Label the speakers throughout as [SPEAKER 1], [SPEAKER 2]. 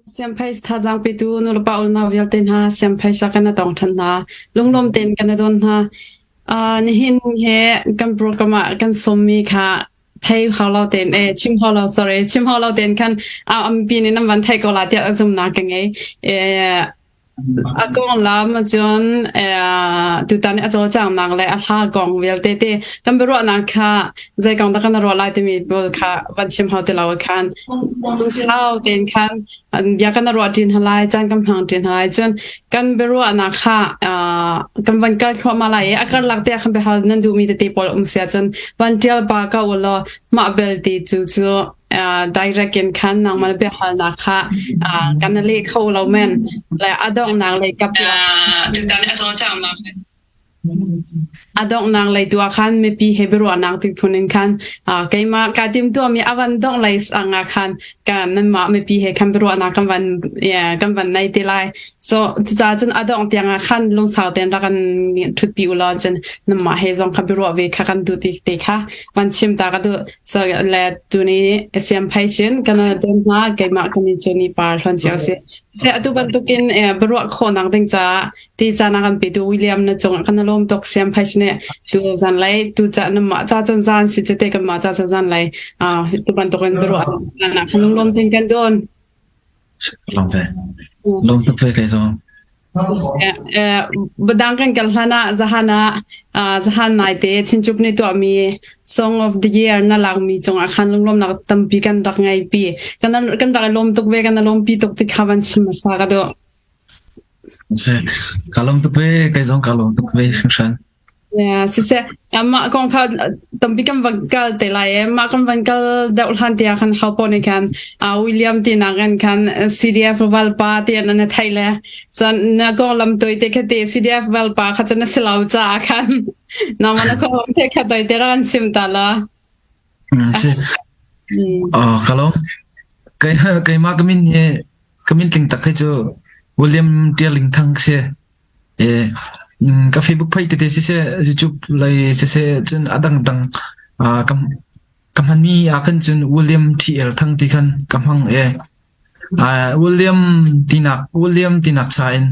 [SPEAKER 1] Siamphei thazaang petu nulepa unau vialte hna siamphei sa kan tong ṭhan hna. Lunglawm tein kan don hna. Uh, nihin he kan program ah kan sawmmi kha thei hau lo tein eh chim hau lo sorry chim hau lo tein khan ampi nih nan van thei ko la tiah zumnak ka ngei. Eh, A konglam cun tutan i a cawlcanghnak le a hla kong vialte te kan biaruahnak kha zei kong dah kan ruah lai timi pawl kha van chim hau ti lo khan lungsau tein khan bia kan ruah ṭin hna lai, caan kan hmang ṭin hna lai. Cun kan biaruahnak kha kan van kal thluahmah lai i a karlak te ah khan biahal nan duhmi tete pawl um si ahcun van ṭial pa ko u law mah belte cu cu direct in khan nangmah na biahalnak kha kan leh kho lo men le a donghnak lei kap a donghnak lei tu ah khan mipi he biaruahnak ti phun in khan keimah ka tim tuahmi a van dongh lei sang ah khan ka nanmah mipi he khan biaruahnak kan van kan van nei te lai so cucaah cun a dongh tiang ah khan lungsau tein rak kan thutpi u law cun nanmah he zong kha biaruah ve kha kan duh ti te kha van chim ta ka duh So le tuni siamphai chin kan don hna keimah ka min cu ni par hlon cio si. Se atu bantukin biaruah khawhnak ding caah ti caan a kan petu William na cungah kan lawm tuk siamphai chin tu zan lei tu ca na mah ca cun zan si cu te kan mah ca cun zan lei tu bantukin biaruah nak kan lawm tin kan don.
[SPEAKER 2] Lawm ve. Lawm tuk ve kai zong.
[SPEAKER 1] Badang kan kal hlan ah zahan ah zahan naite Chinchup nih tuahmi Song of the Year na lakmi cungah khan lunglawmnak tampi kan rak ngei pi. Kan kan rak i lawm tuk ve kan i lawmpi tuk ti kha van chim hmasa ka duh.
[SPEAKER 2] Si, ka lawm tuk ve, kai zong ka lawm tuk ve hringhran.
[SPEAKER 1] Yeah, siseh mah kong kha tampi kan van kal te lai e mah kan van kal deuh hlan te ah khan hau pawh nih khan uh, William ti nak in khan CDF valpa ti an na thai le cun na kong lam toi te kha te CDF valpa kha cun na si lo ca khan na ma na kong lam te kha toi te ra kan sim ta la
[SPEAKER 2] Mm, si. Uh, ka Kai keimah ka min hi ka min tling tak hi cu William Tiarling Thang si. Ka Facebook page tete siseh, YouTube lei siseh cun a dangdang ka ka hmanmi ah khan cun William TL Thang ti khan ka hmang i William tinak William tinak cha in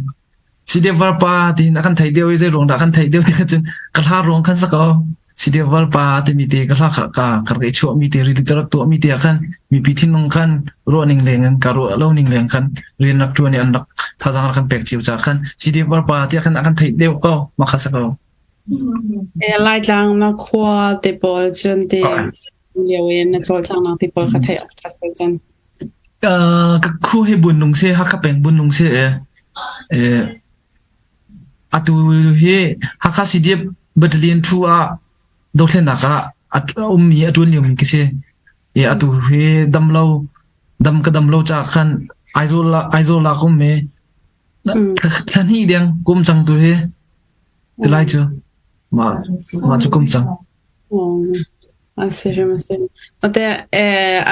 [SPEAKER 2] Sidevar pa tiin a kan theih deuh i zei ruang dah kan theih deuh ti kha cun ka hla ruang khan si ko. Sideval pa timi te ka hla ka ka ka rak i chuahmi te rili ka rak tuahmi te ah khan mipi thinlung khan ruah ning leng in ka ruah lo ning leng khan rian rak ṭuan i an rak thazaang rak kan pek cio ca khan Sideval pa tiah khan a kan theih deuh ko mah kha si ko.
[SPEAKER 1] E Laitlang na khua te pawl cun te lio in na cawlcanghnak te pawl kha theih awk ṭhat ko cun.
[SPEAKER 2] Ka khu hi Bunnung si Hakha peng Bunnung si e Atu hi Hakha CDF Battalion 2 ah dothlennak ah a ummi a ṭuan liomi ka si. I atu hi dam lo dam ka dam lo caah khan Aizawl ah Aizawl ah ka um i thla hnih deng ka um cang tu hi. Tulai cu mah mah cu ka um cang.
[SPEAKER 1] A si hrim a si. Ate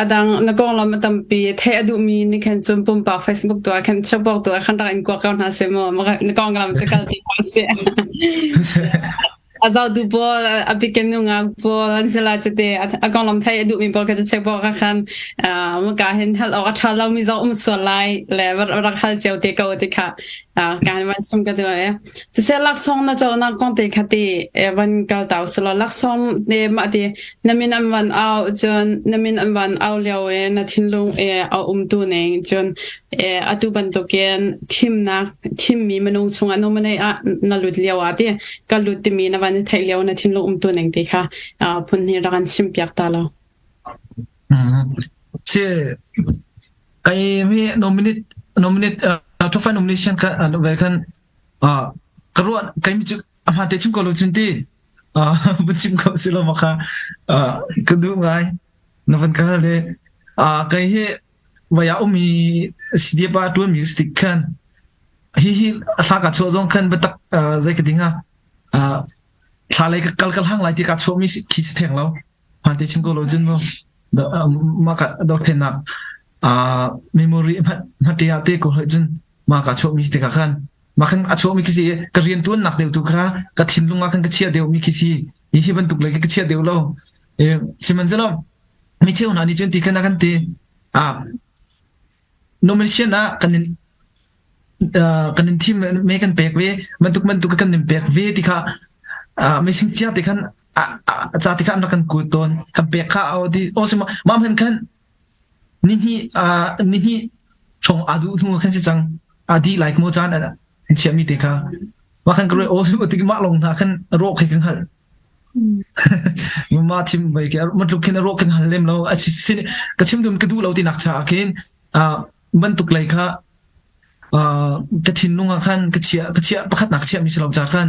[SPEAKER 1] a dang na konglam a tampi theih a duhmi nih khan cun pumpak Facebook tu ah khan chapok tu ah khan rak in kuak ko hna seh mu. Na konglam cu kal ti hna seh. A zohtu pawl, a bikin nungak pawl an si la cute a konglam theih a duhmi pawl kha cu chapok ah khan maka hin hal awk a ṭha lomi zong um sual lai le rak hal cio te ko ti kha ka han van chim ka duh e. Siseh laksawng na conak kong te kha ti van kal tau selaw laksawng te mah ti na min an van au cun na min an van au lio i na thinlung i a umtu ning cun atu bantukin thimnak thimmi minung chungah nominate ah na lut lio ah ti ka lut timi na van i theih lio na thinlung umtu ning ti kha phun hi rak an chim piak ta lo.
[SPEAKER 2] Si kai mi nominate nominate top five nomination kha ve khan ka ruah kai mi cu a hmaan te chim ko lo cun ti vun chim ko si lo ma kha ka duh ngai na van ka hal i kai hi vaya umi CDF ah tuan mi stick khan hi hi a thla ka chuah zong khan biatak zei ka ding ah thla lei ka kal ka hlang lai ti ka chuah mi khi si theng lo hmaan te chim ko lo cun mu mah ka dothlennak memory hmate ah te ko hoi cun mah ka chuah mi tikah khan mah khan a chuah mi khi si ka rian tuannak deuh tu kha ka thinlung ah khan ka chiah deuh mi khi si hi hi bantuk lei ka chiah deuh lo sihmanhsehlaw mi cheu hna nih cun ti khan a kan ti. Nomination ah kan in kan in thim me kan pek ve bantuk bantuk kan in pek ve ti kha mising cia ti khan ca ti kha an rak kan kut tawn kan pek kha ti o sima mam han khan ni hnih ni hnih chong adu hnu khan si cang adi like mo chan an chia mi te kha ma khan ka o sima ti ma long na khan ro khi kan hal ma chim bai ke matluk khin ro kan hal lem lo a sin ka chim dum ka du lo ti nak cha khin bantuk lei kha ka thinlung ah khan ka chiah ka chiah pakhatnak chiahmi si lo ca khan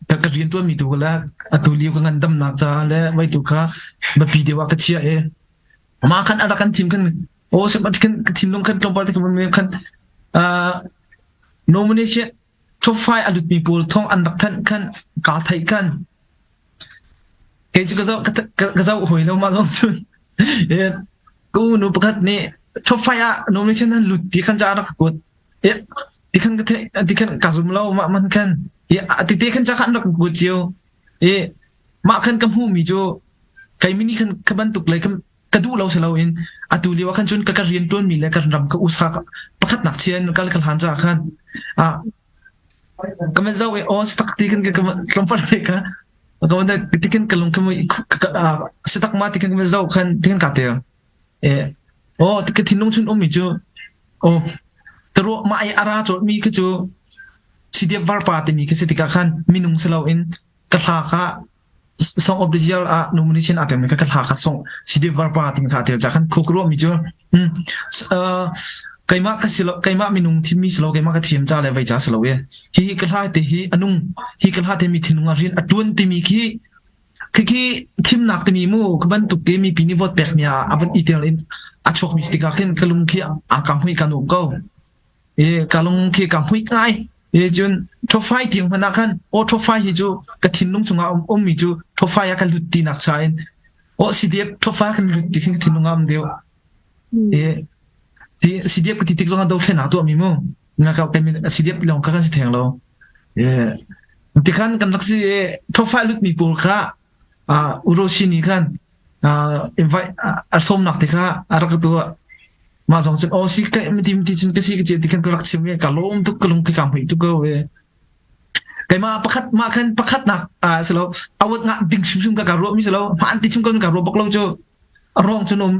[SPEAKER 2] ka ka rianṭuanmi tu le atu lio ka ngandamnak ca le vai tu kha biapi deuh ah ka chiah i mah khan a rak kan thim khan aw sim khan ka thinlung khan tlawmpal te khan nomination top 5 a lutmi pawl thong an rak thanh khan kaa theih khan Kei cu ka zoh ka zoh hawi lo mah lawng cun ka unu pakhat nih top 5 ah nomination an lut ti khan ca a rak ka kuat. Ti khan ka theih ti khan ka zum lo mah man khan ti te khan ca khan rak ka kuat cio. I mah khan ka hmuhmi cu kei mini khan ka bantuk lei ka duh lo si loin atu lio ah khan cun ka ka rian ṭuanmi le kan ram ka usa pakhatnak chian kal ka hlan caah khan ah ka van zoh i aw sitak ti kan ka tlawmpal te kha ka van tikin ka lung ka sitak ma tikin ka van zoh khan tikin ka tel e aw ka thinlung chun ummi cu aw ka ruah mah i ara cawlmi khi cu CDF varpa timi khi si tikah khan minung si loin ka hla kha Song of the Year ah nomination aa telmi kha ka hla kha song CDF varpa timi kha aa tel ca khan khu ka ruahmi cu keimah ka si lo keimah minung thimmi si lo keimah ka thiam ca le vei ca si lo i hihi ka hla te hi a nung hi ka hla te mi thinlung ah rian a tuan timi khi khi thimnak timi mu ka bantuk te mipi nih vote pek mi ah a van i tel in a chuak mi si tikah khin ka lung khi a ka hmui ka nuam ko i ka lung khi ka hmui ngai i cun thofai tiang hmanh ah khan aw thofai hi cu ka thinlung chungah um ummi cu thofai ah ka lut ti nak cha in aw CDF thofai kan lut ti khin ka thinlung ah um deuh i ti CDF ka ti tik zongah dothlen ah tuahmi mu nga ka kai min CDF lawng ka kan si theng lo tikhan kan rak si thofai lut mi pawl kha Uroshi nih khan invite a sawmnak te kha a rak tuah mah zong cun aw si ka ti ti cun ka si ka ti khan ka rak chim i ka lawm tuk ka lung ka hmuih tuk ko ve keimah pakhat mah khan pakhat nak a si lo awat ngah ding hrimhrim ka ka ruah mi si lo hmaan ti chim ko ka ruah bak lo cu a ruang cun um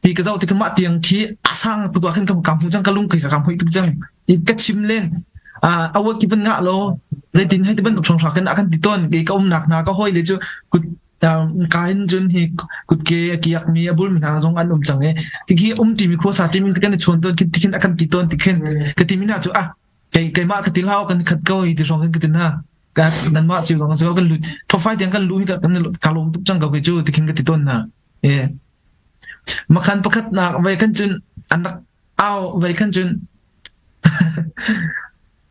[SPEAKER 2] Ti ka zoh tikah mah tiang khi a sang tuk ah khan ka ka hmu cang ka lung ka ka hmuih tuk cang. I ka chim len a awat ki van ngah law zeitin hei ti bantuk hrawng khin a kan ti tawn ke ka umnak hna ka hawi le cu kut ka hin cun hi kutke a kiak mi a bul mi hna zong an um cang i ti khi um ti mi khuasa ti mi kan i chawn tawn ti khin a kan ti tawn ti khin ka ti mi hna cu ah kei keimah ka ti hlah kan khat ko i ti hrawng khin ka ti hna ka nanmah cio zong kan lut thofai tiang kan lu hi ka ka lawm tuk cang ko ke cu ti khin ka ti tawn hna E. Makhan pakhat nak vai khan cun an rak au vai khan cun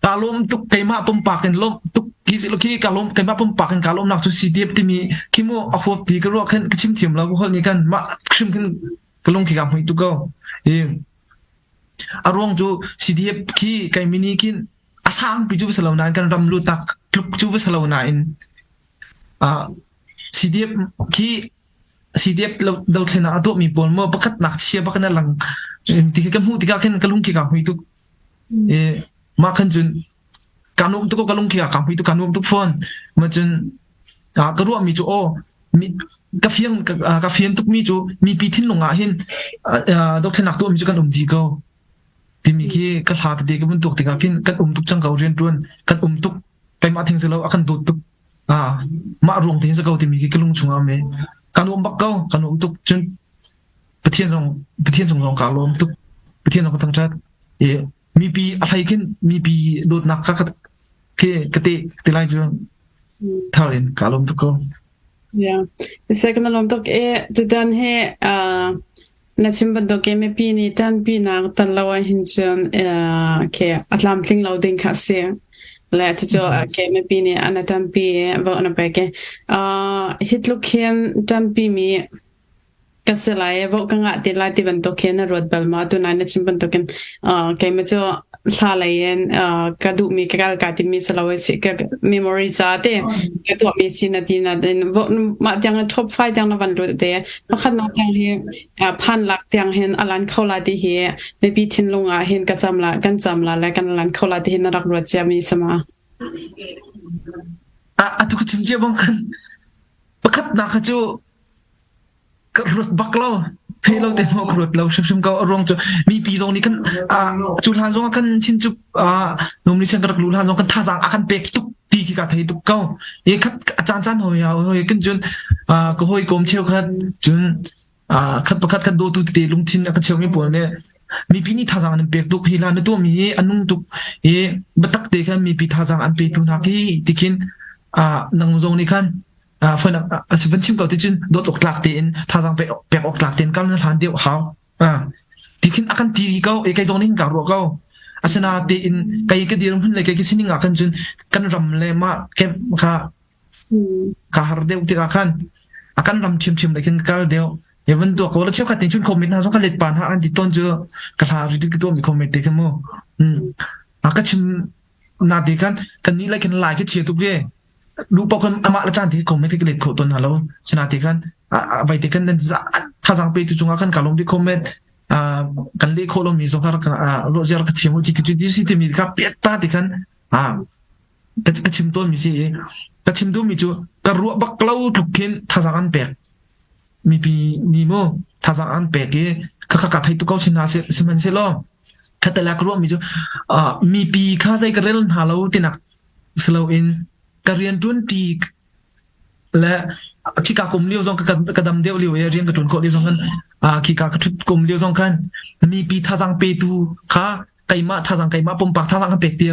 [SPEAKER 2] ka lawm tuk keimah pumpak in lawm tuk khi si khi ka lawm keimah pumpak in ka lawm nak cu CDF timi khi mu a huap ti ka ruah khan ka chim thiam lo ka holh ni kan mah hrim khin ka lung khi ka hmui tuk ko i a ruang cu CDF khi kai mini khin a sang pi cu va si lo nain kan ram lu tak tluk cu va si lo nain CDF khi CDF dothlennak a tuahmi pawl maw pakhatnak chia bak in a lang ti khi ka hmuh tikah khin ka lung khi kaa hmui tuk. I mah khan cun kaa nuam tuk ka lung khi kaa hmui tuk kaa nuam tuk fawn. Mah cun ka ruahmi cu aw ka fiang ka fian tukmi cu mipi thinlung ah hin dothlennak tuahmi cu kan um dih ko timi khi ka hla tete ka vun tuak tikah khin kan um tuk cang ko rianṭuan kan um tuk keimah thing si lo a kan dawt tuk Ah, mah ruang te hin si ko timi khi ka lung chungah um i ka nuam bak ko ka nuam tuk cun Pathian zong Pathian cung zong kaa lawm tuk Pathian zong ka thangṭhat i mipi a hlei khin mipi dawtnak ka khi ka te te lai cu thar in kaa lawm tuk ko.
[SPEAKER 1] Yeah. Second lawm tuk e tutan he uh, Na chim bantuk in mipi nih ṭanpinak tel lo ahhin cun khi a tlamtling lo ding kha a si. Le cucu khi mipi nih an ṭanpi i vote na pek i hi tluk hin ṭanpimi ka si lai i vote ka ngah ti lai ti bantuk hin na ruat bal maw? Tunai na chim bantukin keimah cu Hla lei in ka duhmi ka kal ka timi si lo si ka memory ca te ka tuahmi si na ti na din mah tiang top 5 tiang na van lut te pakhatnak tiang hi phan lak tiang hin alan kho la ti hi mipi thinlung ah hin ka cam la kan cam la le kan lan kho la ti hi na rak ruat cia mi sama.
[SPEAKER 2] A atu ka chim cia bang khan pakhatnak kha cu ka ruat bak lo phei lo te maw ka ruat lo hrimhrim ko a ruang cu mipi zong nih kan cu hlan zong ah kan chin cu nomination ka rak lu hlan zong kan thazaang a kan pek tuk ti khi ka thei tuk ko e khat a caan caan hoi hoi kan cun ka hoi kom cheu khat cun khat pakhat khat dawtu tete lungthin a ka cheumi pawl nih mipi nih thazaang an pek tuk hi hlan na tuahmi hi a nung tuk i biatak te khan mipi thazaang an petu hna khi tikhin nang zong nih khan phone van chim ko ti cun dawt awk tlak tein thazaang pek awk tlak tein kal na hlan deuh hau ti khin a kan ti ko e kei zong nih ka ruah ko asina tein kei ka dir hmun le kei ka sining ah khan cun kan ram le mah camp kha ka har deuh tikah khan a kan ram ṭhiamṭhiam le khin kal deuh even tuah ko la cheukhat nih cun comment hna zong ka let pa hna an ti ton cu ka hla ri ka tuah mi comment te kha mu a ka chim na te khan kan ni lai khin lai khi chia tuk ye lu paoh kan amah le caan te comment ka let khawh tawn hna lo sina te khan vai te khan nan thazang pe tu cungah khan ka lung di comment kan leh khawh lomi zong kha ruah ziar ka thiam ci ti si timi kha piat ta ti khan ka chim tawn mi si i ka chim duhmi cu ka ruah bak lo tluk khin thazang an pek mipi ni mu thazang an pek i khakha ka thei tu ko sin hna sihmanhsehlaw khatala ka ruahmi cu mipi kha zei ka rel hna lo tinak si loin ka rian ṭuan ṭi le khika kum lio zong ka dam deuh lio i rian ka ṭuan khawh lio zong khan khika ka ṭhut kum lio zong khan mipi thazang petu kha keimah thazang keimah pumpak thazang kan pek ti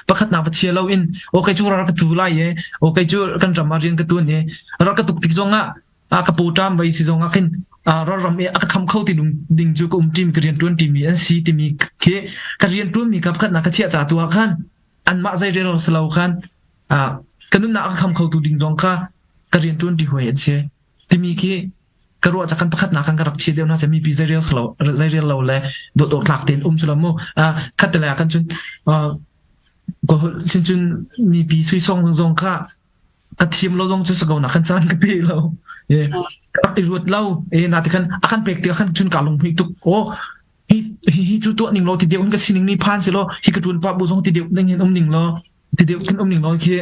[SPEAKER 2] pakhat nak va chia lo in o kei cu ral ka tu lai e o kei cu kan ram ah rian ka ṭuan i ral ka tuk tik zong ah ka pawṭam vai si zong ah khin ralram i a ka kham kho ti ding cu ka um ṭimi ka rian ṭuan ṭimi an si timi khi ka rian ṭuanmi kha pakhat nak ka chiah ca tu ah khan anmah zei rel si lo khan ka nunnak a ka kham khotu ding zong kha ka rian ṭuan ṭi hawi an si timi khi ka ruah cak kan pakhat nak kan ka rak chia deuh na mipi zei rel lo zei rel lo le dawt awk tlak tein um silo mu khat te le kan cun ko sin cun mipi sui song zong kha ka thiam lo zong cu sako na kan caan ka pe lo e ka rak i ruat lo e na ti khan a kan pek ti khan cun ka lung hmui tuk o hi hi cu tuah ning law ti deuh in ka sining ni phan si law hi ka ṭuan pa bu zong ti deuh ning hin um ning law ti deuh khin um ning law khi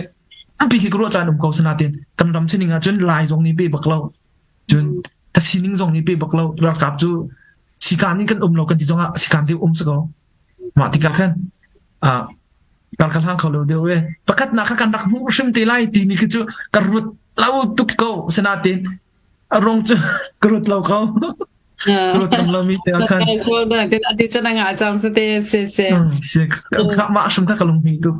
[SPEAKER 2] ampi khi ka ruah caan um ko sanatin kan ram sining ah cun lai zong nih pe bak lo cun ka sining zong nih pe bak lo ralkap cu sikaan in kan um lo kan ti zong ah sikaan deuh um si ko mah tikah khan ah kar ka hlang kho lo deuh e pakhat nak kha kan rak hmuh hrim te lai timi khi cu ka ruat lo tuk ko sanatin a rong cu ka ruat lo ko ruat lo mi te khan
[SPEAKER 1] ati cu na ngah cang se te se se
[SPEAKER 2] se mah hrim kha ka lung hmi tu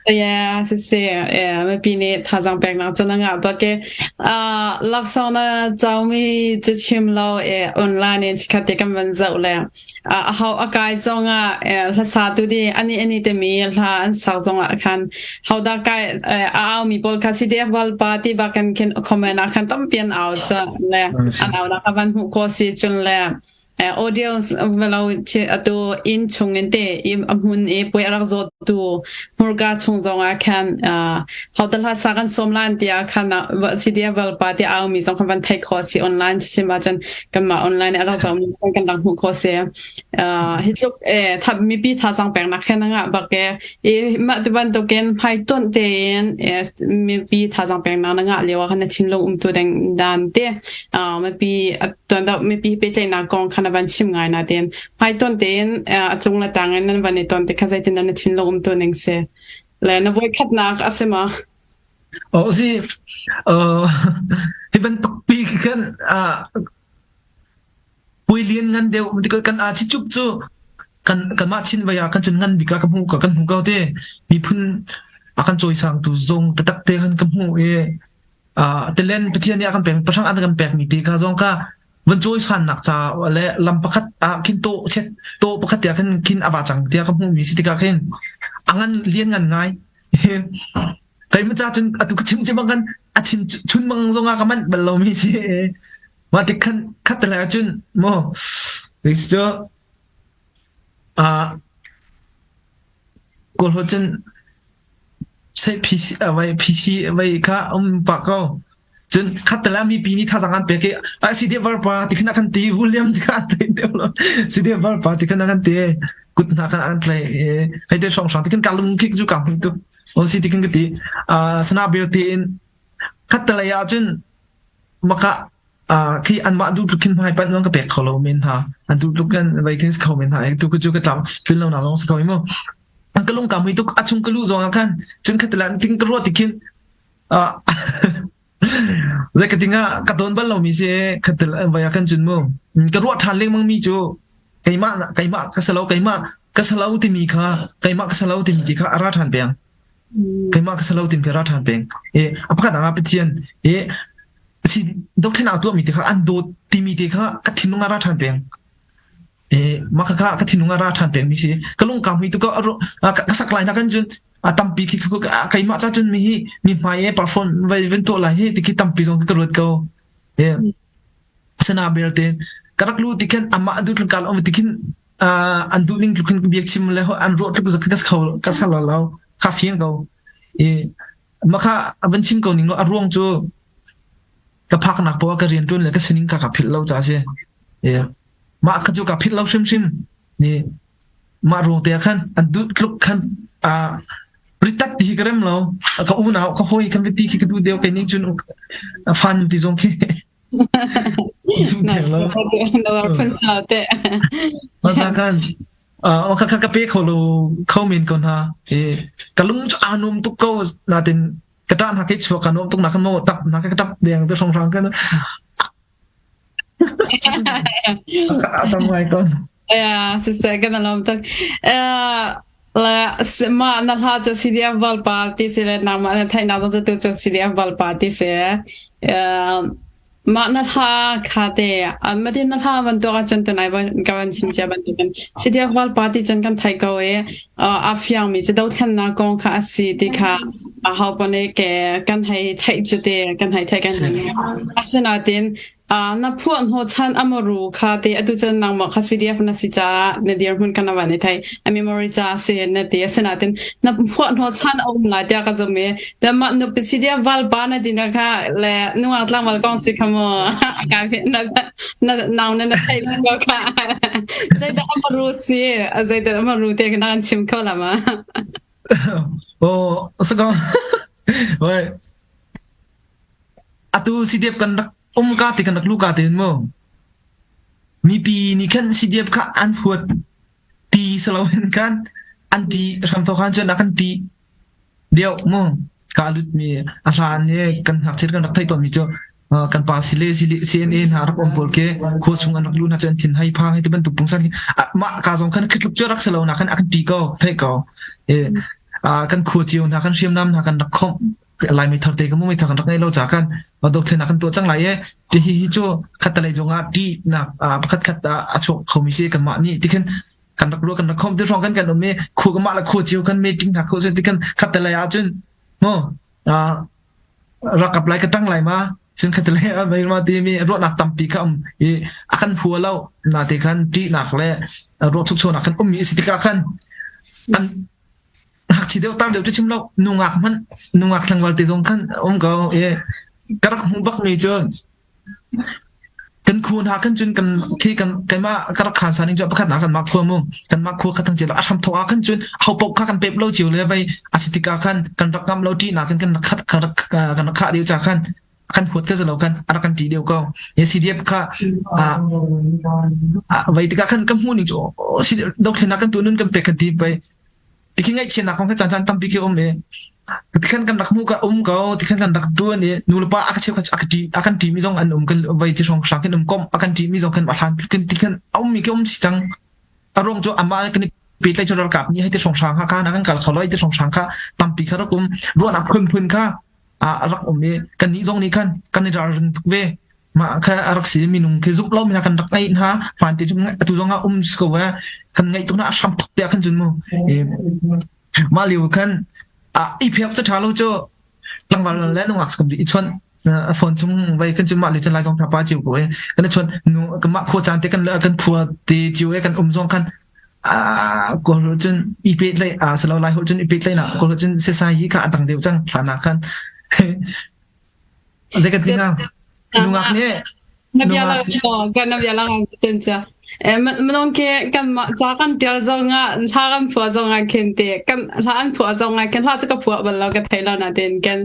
[SPEAKER 1] Yeah, si si. Yeah, mipi nih thazaang peknak cu na ngah bak e. Uh, laksawng na caumi cu chim lo e online in chikhat te kan van zoh le uh, a hau a kai zong ah hlasa tu di ani ani te mi hla an sak zong ah khan Hodah kai a au mi pawl kha CDF valpa ti bak kan khin comment ah khan tampi an au cu le an au nak van hmuh khawh si cun le audience velo atu inn chung in te a hmun i puai a rak zawt tu hmurka chung zong ah khan hotel hla sa kan som lan tia khan CDF valpa ti au mi zong khan van thei khawh si online chim ah cun kanmah online a rak zawm mi kan rak hmuh khawh si hi tluk mipi thazang pek nak khan nga bak e I mah ti bantukin hmaitonh tein mipi thazaang peknak na ngah lio ah khan na thinlung umtu ding dan te mipi tuan mipi pehtlaihnak kong kha na van chim ngai na tein hmaitonh tein a cung le tang in nan van i ton te kha zeitin dah na thinlung umtu ning si le na voikhatnak a si ma?
[SPEAKER 2] Oh si hi bantuk pi khan Puai lian ngan deuh kan aa chicup cu kan kanmah Chin vai ah kan cun ngan bik ah ka hmuh kan hmu ko te miphun a kan cawisangtu zong taktak te khan ka hmuh i telen Pathian nih a kan pek pahrang an kan pek mi te kha zong kha van cawisannak ca le lam pakhat ah khin to chet to pakhat tiah khin khin ava cang tiah ka hmuh mi si tikah khin a ngan lian ngan ngai kai mu cha cun atu ka chim chim bang kan a chin chun mang zong ah ka manh bal lo mi si Mah tik khan khat te lai ahcun maw this cu ah. Kawl holh cun sei PC vai PC vai kha um pah ko. Cun khat le mipi nih thazaang an pek i a CDF varpa ti khin a kan ti William ti kha an ti deuh lo CDF varpa ti khin a kan ti kut hna khan an tlai hei te hrawng hrang ti khin ka lung kik zu ka hmu tu o si ti khin ka ti sana bir ti in khat te lei ah cun maka khi anmah duh tluk khin hmai panh zong ka pek kho lo men hna an duh tluk kan vai khin kho men hna tu ku cu ka tlam tlun lo na zong si ko mu ka lung ka mui tuk a chung ka lu zong ah khan cun khat te ting ka ruat ti khin Zei ka ting ah ka tawn bal lomi si khatel vai ah kan cun mu. Ka ruah ṭhan lengmang mi cu keimah keimah ka salo keimah ka salo timi kha keimah ka salo timi ti kha a ra ṭhan peng. Keimah ka salo timi kha a ra ṭhan peng. E a pakhat ah Pathian e si dothlennak tuahmi te kha an dawt timi te kha ka thinlung ah ra ṭhan peng. E mah kha ka thinlung ah ra ṭhan peng mi si. Ka lung ka hmui tu ka ka sak lai na kan cun a tampi khi keimah ca cun mi hi mi hmai e perform vai van tuah lai hi ti khi tampi zong ka ruat ko e sana belte ka rak lu ti khan amah du tluk kal om ti khin an duh ning tluk khin biak chim le an ruah tluk zak ka kho ka sal lo kha fiang ko e makha van chim ko ning lo a ruang cu ka phak nak po ka rian tuan le ka sining ka ka philh lo cha si e mah ka cu ka philh lo hrim hrim ni Mah ruang te ah khan an duh tluk khan aa ritak ti hi ka rem lo. Ka unau ka hawi kan ti khi ka duh deuh kei nih cun a fan ti zong khi duh theng lo.
[SPEAKER 1] Phun lo te.
[SPEAKER 2] Masa khan uh, ka ka pe kho lo kho men ko hna. E ka lung cu aa nuam tuk ko natin ka ṭah hna ke chuak ka nuam tuk na ka no tap na ka tap deng te hrong hrang kan A tam ngai ko.
[SPEAKER 1] Yeah, siseh kan alom tuk. Eh le mah na hla cu CDF valpa ti si le nangmah na theihnak zong cu tu cu CDF valpa ti si. Eh mah na hla kha te matin na hla bantuk ahcun tunai ka van chim cia bantukin CDF valpa ti cun kan theih ko i a fiangmi cu dothlennak kong kha a si ti kha aho paoh nih ke kan hei theih cu te kan hei theih kan hei asinain na phuah hnawhchan amaru kha te atu cun nangmah kha CDF na si caah na dirhmun kan van i thei a memory ca si na ti asinain na phuah hnawhchan a um lai tiah ka zum i te mah nupi CDF valpa na ti na kha le nungak tlangval kong si kha mu ka na na nau na na theih lo kha zeidah amaru si zeidah amaru te ka nan chim kho la ma
[SPEAKER 2] Oh, saka. Oi. Atu CDF kan rak um ka ti kan rak lu ka te mu. Mipi nih khan CDF kha an huat ti saloin khan an ti hram to khan cun a kan ti deuh mu. Ka lut mi a hlan i kan ngakchiat kan rak theih tawn mi cu kan pa sile CNA hna rak um pawl ke khua chung an rak lu hna cu an thin hai phang hei ti bantuk pungsan khi mah ka zong khan khitluk cu rak si lo na khan a kan ti ko theih ko e kan khua cio hna kan hriamnam hna kan rak khomh laimi thar te ka mu mi thar kan rak ngei lo ca kan dothlen kan tuah cang lai e ti hi hi cu khatalei zong ah ti nak pakhat khat a chuak khomi si kan mah nih ti khin kan rak ruah kan rak khom ti hrawng kan kan um i khu ka mah le khu cio kan meeting hna kho ti kan khatalei ah cun mu rakap lai ka tang lai ma cun khatalei ah mei ma ti mi ruahnak tampi kha um i a kan hua lo na te khan ṭihnak le ruah chukchonak khan ummi si tikah khan an ngakchi deuh tar deuh cu chim lo nungak hmanh nungak tlangval te zong khan um ko i ka rak hmu bak mi cu Kan khu hna khan cun kan khi kan keimah ka rak khan sa ning cu pakhat nak kan mah khua mu kan mah khua kha thang cio a hram thawk ah khan cun ho paoh kha kan pep lo cio le vei a si tikah khan kan rak ngam lo ṭih nak kan kan rak khat kan rak kan rak khah deuh ca khan kan huat ka zalo kan a rak kan ṭih deuh ko ye CDF kha a vei tikah khan ka hmuh ning cu dothlennak kan tu nun kan pek kan ti vei Tikhi ngaihchiatnak kong hi caan caan tampi khi um i tikhan kan rak hmuh ka um ko tikhan kan rak tuan i nu le pa a ka cheukhat a ka ṭi a kan ṭimi zong an um kan vai ti hrawng hrang kan um kom a kan ṭimi zong kan a hlan kan tikhan a ummi khi um si cang a ruang cu amah kan i pehtlaih cu ralkap nih hei ti hrawng hrang kha kana kan kal kho lo ti hrawng hrang kha tampi kha rak um ruahnak phunphun kha a rak um i kannih zong nih khan kan i ralring tuk ve mah kha a rak si minung khi zumh lo mi kan rak ngeih hna hmaan te cu atu zong ah um si ko eh kan ngeih tuk na a hram thok te ah khan cun mu mah lio khan a i phek cu tha lo cu tlangval le nungak skum i chon a phone chung vai kan cu mah le chan lai zong pa chiu ko eh kan chon nu mah khua caan te kan kan phua te chiu eh kan um zong khan. Kawl holh cun i pehtlaih a si lo Lai holh cun i pehtlaihnak Kawl holh cun sesai hi kha a dang deuh cang hlan ah khan. Zei kan ti hnga? Nungak nih
[SPEAKER 1] Na bia lang kan na bia lang ten cha. Minung khi kan mah ca kan tial zong ah hla kan phuah zong ah khin te kan hla an phuah zong ah khin hla cu ka phuah bal lo ka thei lo na ten kan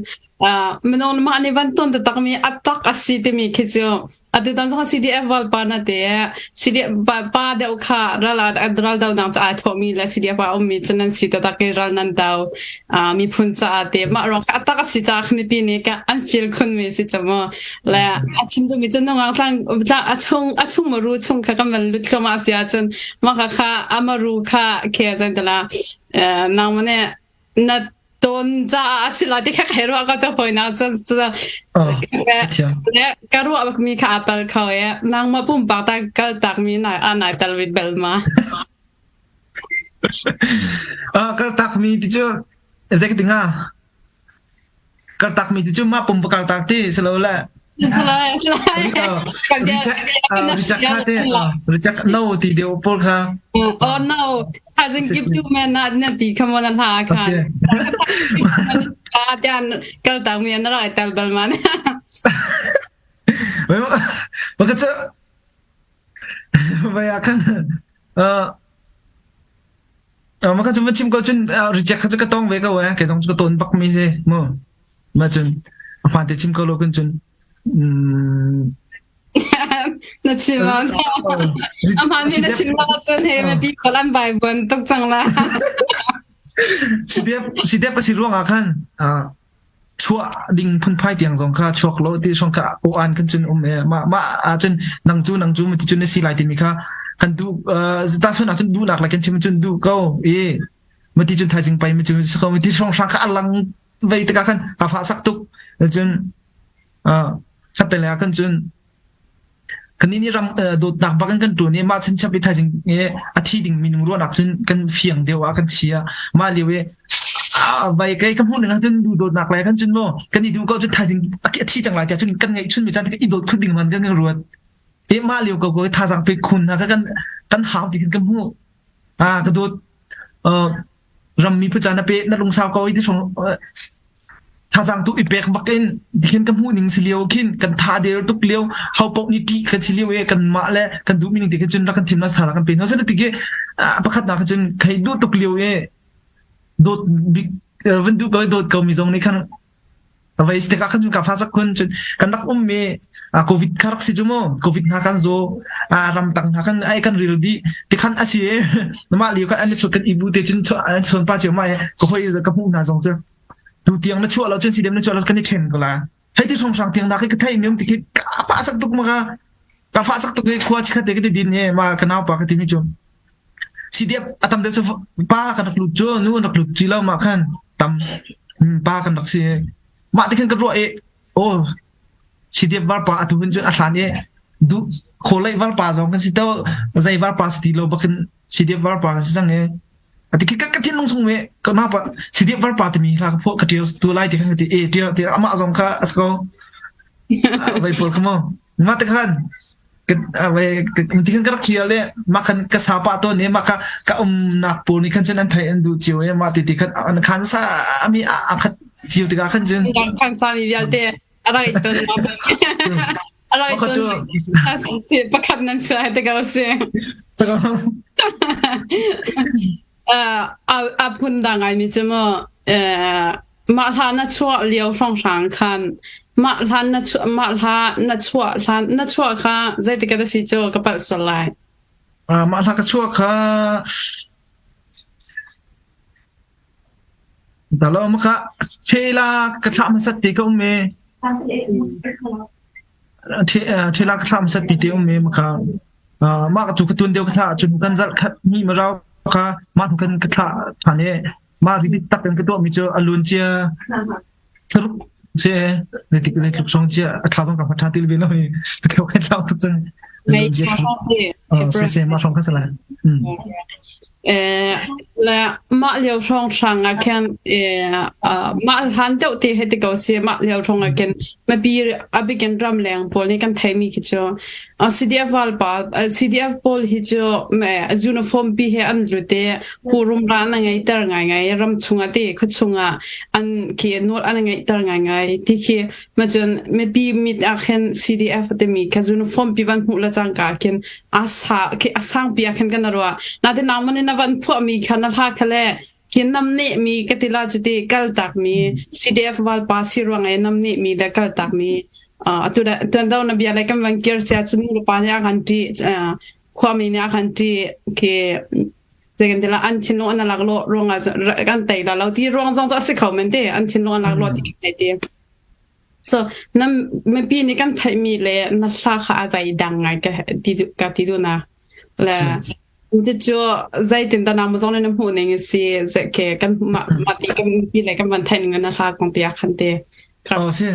[SPEAKER 1] minung mah nih van ton taktak mi a tak a si timi khi cu atu tan zong CDF val pa na te CDF pa deuh kha ral ral do nang ca thawh mi le CDF a um mi cu nan si taktak i ral nan do miphun caah te mah ruang a tak a si caah mipi nih ka an feel khun mi si cu mu le a chim duhmi cu nungak tlang a chung a chung maru chung kha kan van lut thluahmah si ahcun mah kha kha a maru kha khe zan tala nang mane na ton caah a si la ti kha kai ruah ka cha hoi na cun ka ruah bak mi kha a pal kho e nangmah pumpak ta kal tak mi na a nai tal bit bel ma
[SPEAKER 2] Kal takmi ti cu zei ka ti hnga? Kal takmi ti cu mah pum va kal tak ti si lo le reject kha te reject no ti deuh pawl kha.
[SPEAKER 1] Oh no, hasn't give you man na na ti kha mo na hla kha. Tian kal tak mi na rai tal bal man.
[SPEAKER 2] Maka cu Vai ah khan uh, maka cu va chim ko cun reject kha cu ka tong ve ko eh kei zong cu ka ton bak mi si mu ma cun a hmaan te chim ko lo kun cun
[SPEAKER 1] na chim a hmaan mi na chim lo cun he me pi ko lan bai buan tuk cang la
[SPEAKER 2] CDF CDF ka si ruang ah khan chuah ding phunphai tiang zong kha chuak lo ti zong kha aw-an kan cun um e mah mah ahcun nang cu nang cu ti cun na si lai timi kha kan duh tahchun ahcun duhnak le kan chim cun duh ko i mati cun thaizing pai mi cu ko ti hrawng hrang kha alang vei tikah khan ka fah sak tuk cun khat te le ah khan cun Kannih nih ram dawtnak bak in kan ṭuan i mah chanchap i thaizing i a thi ding minung ruahnak cun kan fiang deuh ah kan chia. Mah lio i vai kei ka hmuh ning ahcun duh dawtnak lai kan cun maw kan i duh ko cun thaizing a thi cang lai tiah cun kan ngeihchun mi caan i dawt khun ding man kan ruat. I mah lio ko ko thazaang pe khun hna kha kan kan hau ti khin ka hmuh. Ah ka dawt rammi phu na pe na lungsau ko i ti thazaang tu i pek bak in khin ka hmuh ning si lio khin kan tha der tuk lio ho paoh nih ṭih kan si lio i kan mah le kan duh mi ning ti khin cun rak kan thim na tha kan pe no se ti ki pakhat nak cun khei duh tuk lio i dawt bik van duh ko dawt ko mi zong nih khan Vai tikah khan cun ka fa sak khun cun kan rak um mi covid kha rak si cu mu covid hna kan zaw ramtang hna kan ai kan ril dih tikhan a si mah lio kan an chut kan ibu te cun an chuan pa cio ma ka hoi ka hmuh hna zong cu tu tiang na chuah lo cun sidem na chuah lo kan i then ko la hei ti song sang tiang na ka thai mi um ti khi ka fa sak tuk ma ka ka fa sak tuk khua chikhat te ka ti din ye ma ka nau pa ka ti mi cu CDF a tam deuh cu pa kan rak lut cu nu an rak lut ti lo mah khan tam pa kan rak si mah ti khan ka ruah i oh CDF varpa atu hin cun a hlan i duh khawlei varpa zong kan si to zei varpa si ti lo bakin CDF varpa kan si cang i ati khi ka thinlung chung me ka na pa CDF varpa timi hla ka phuah ka tial tu lai ti khan ka ti e tial ti amah zong kha as ko vai pawl kha mo mah te khan Ti kan rak ṭial i mah khan ka sa pah tawn i mah kha ka umnak pawl nih khan cun an theih an duh cio i mah ti ti khan an khan sa mi a khat cio tikah khan cun
[SPEAKER 1] khan sa mi vialte a rak i ton a rak i ton pakhat nan suai te ko si A phundang ngaimi cu mu mah hla na chuah lio hrawnghrang khan mah hla na chuah mah hla na chuah hlan na chuah kha zeitik ah dah si cu ka palh sual lai.
[SPEAKER 2] Mah hla ka chuah kha Dalo ma kha Thela ka thlah hmasat ti ka um i Thela ka thlah hmasat ti te um i ma kha mah tu ka tun deuh ka thlah cun kan zarh khat ni ma rau kha mah hnu kan ka thlah ṭhan i mah rili tak in ka tuah mi cu a lun cia tharuk si zeitik zeitluk song cia a thla bang ka ṭha til ve lo i ka theu khan thlau tuk cang
[SPEAKER 1] Mei
[SPEAKER 2] si si mah hrawng kha si lai.
[SPEAKER 1] Le mah lio hrawnghrang ah khin mah hlan deuh te hei ti ko si mah lio hrawng ah khin mipi a bikin ramleng pawl nih kan theimi khi cu CDF valpa CDF pawl hi cu uniform pi he an lut i hurum ra an ngeihter ngaingai ram chungah te khua chungah an khi nawl an ngeihter ngaingai ti khi macun mipi mit ah khin CDF timi kha uniform pi van hmuh le cangka khin a sa khi a sangpi ah khin kan ruah natin nangman in na van phuahmi kha na hla kha le khi nam nih mi ka ti la cuti kal tak mi CDF valpa si ruang e nam nih mi le kal tak mi atu da tuan do na bia le kan van kir sia chu nu pa nih a kan ti khuami nih a kan ti khi zeikan tila an thinlung an lak lo ruang ah kan tei la lo ti ruang zong cu a si kho men te an thinlung an lak lo ti ti So na mipi nih kan theihmi le na hla kha a vai dang ngai ka ti ka ti duhnak. Le cu zeitin dah nangmah zong nih na hmuh ning a si ke kan mah mah ti kan mipi le kan van theih ning na hla kong ti ah khan te.
[SPEAKER 2] Oh si.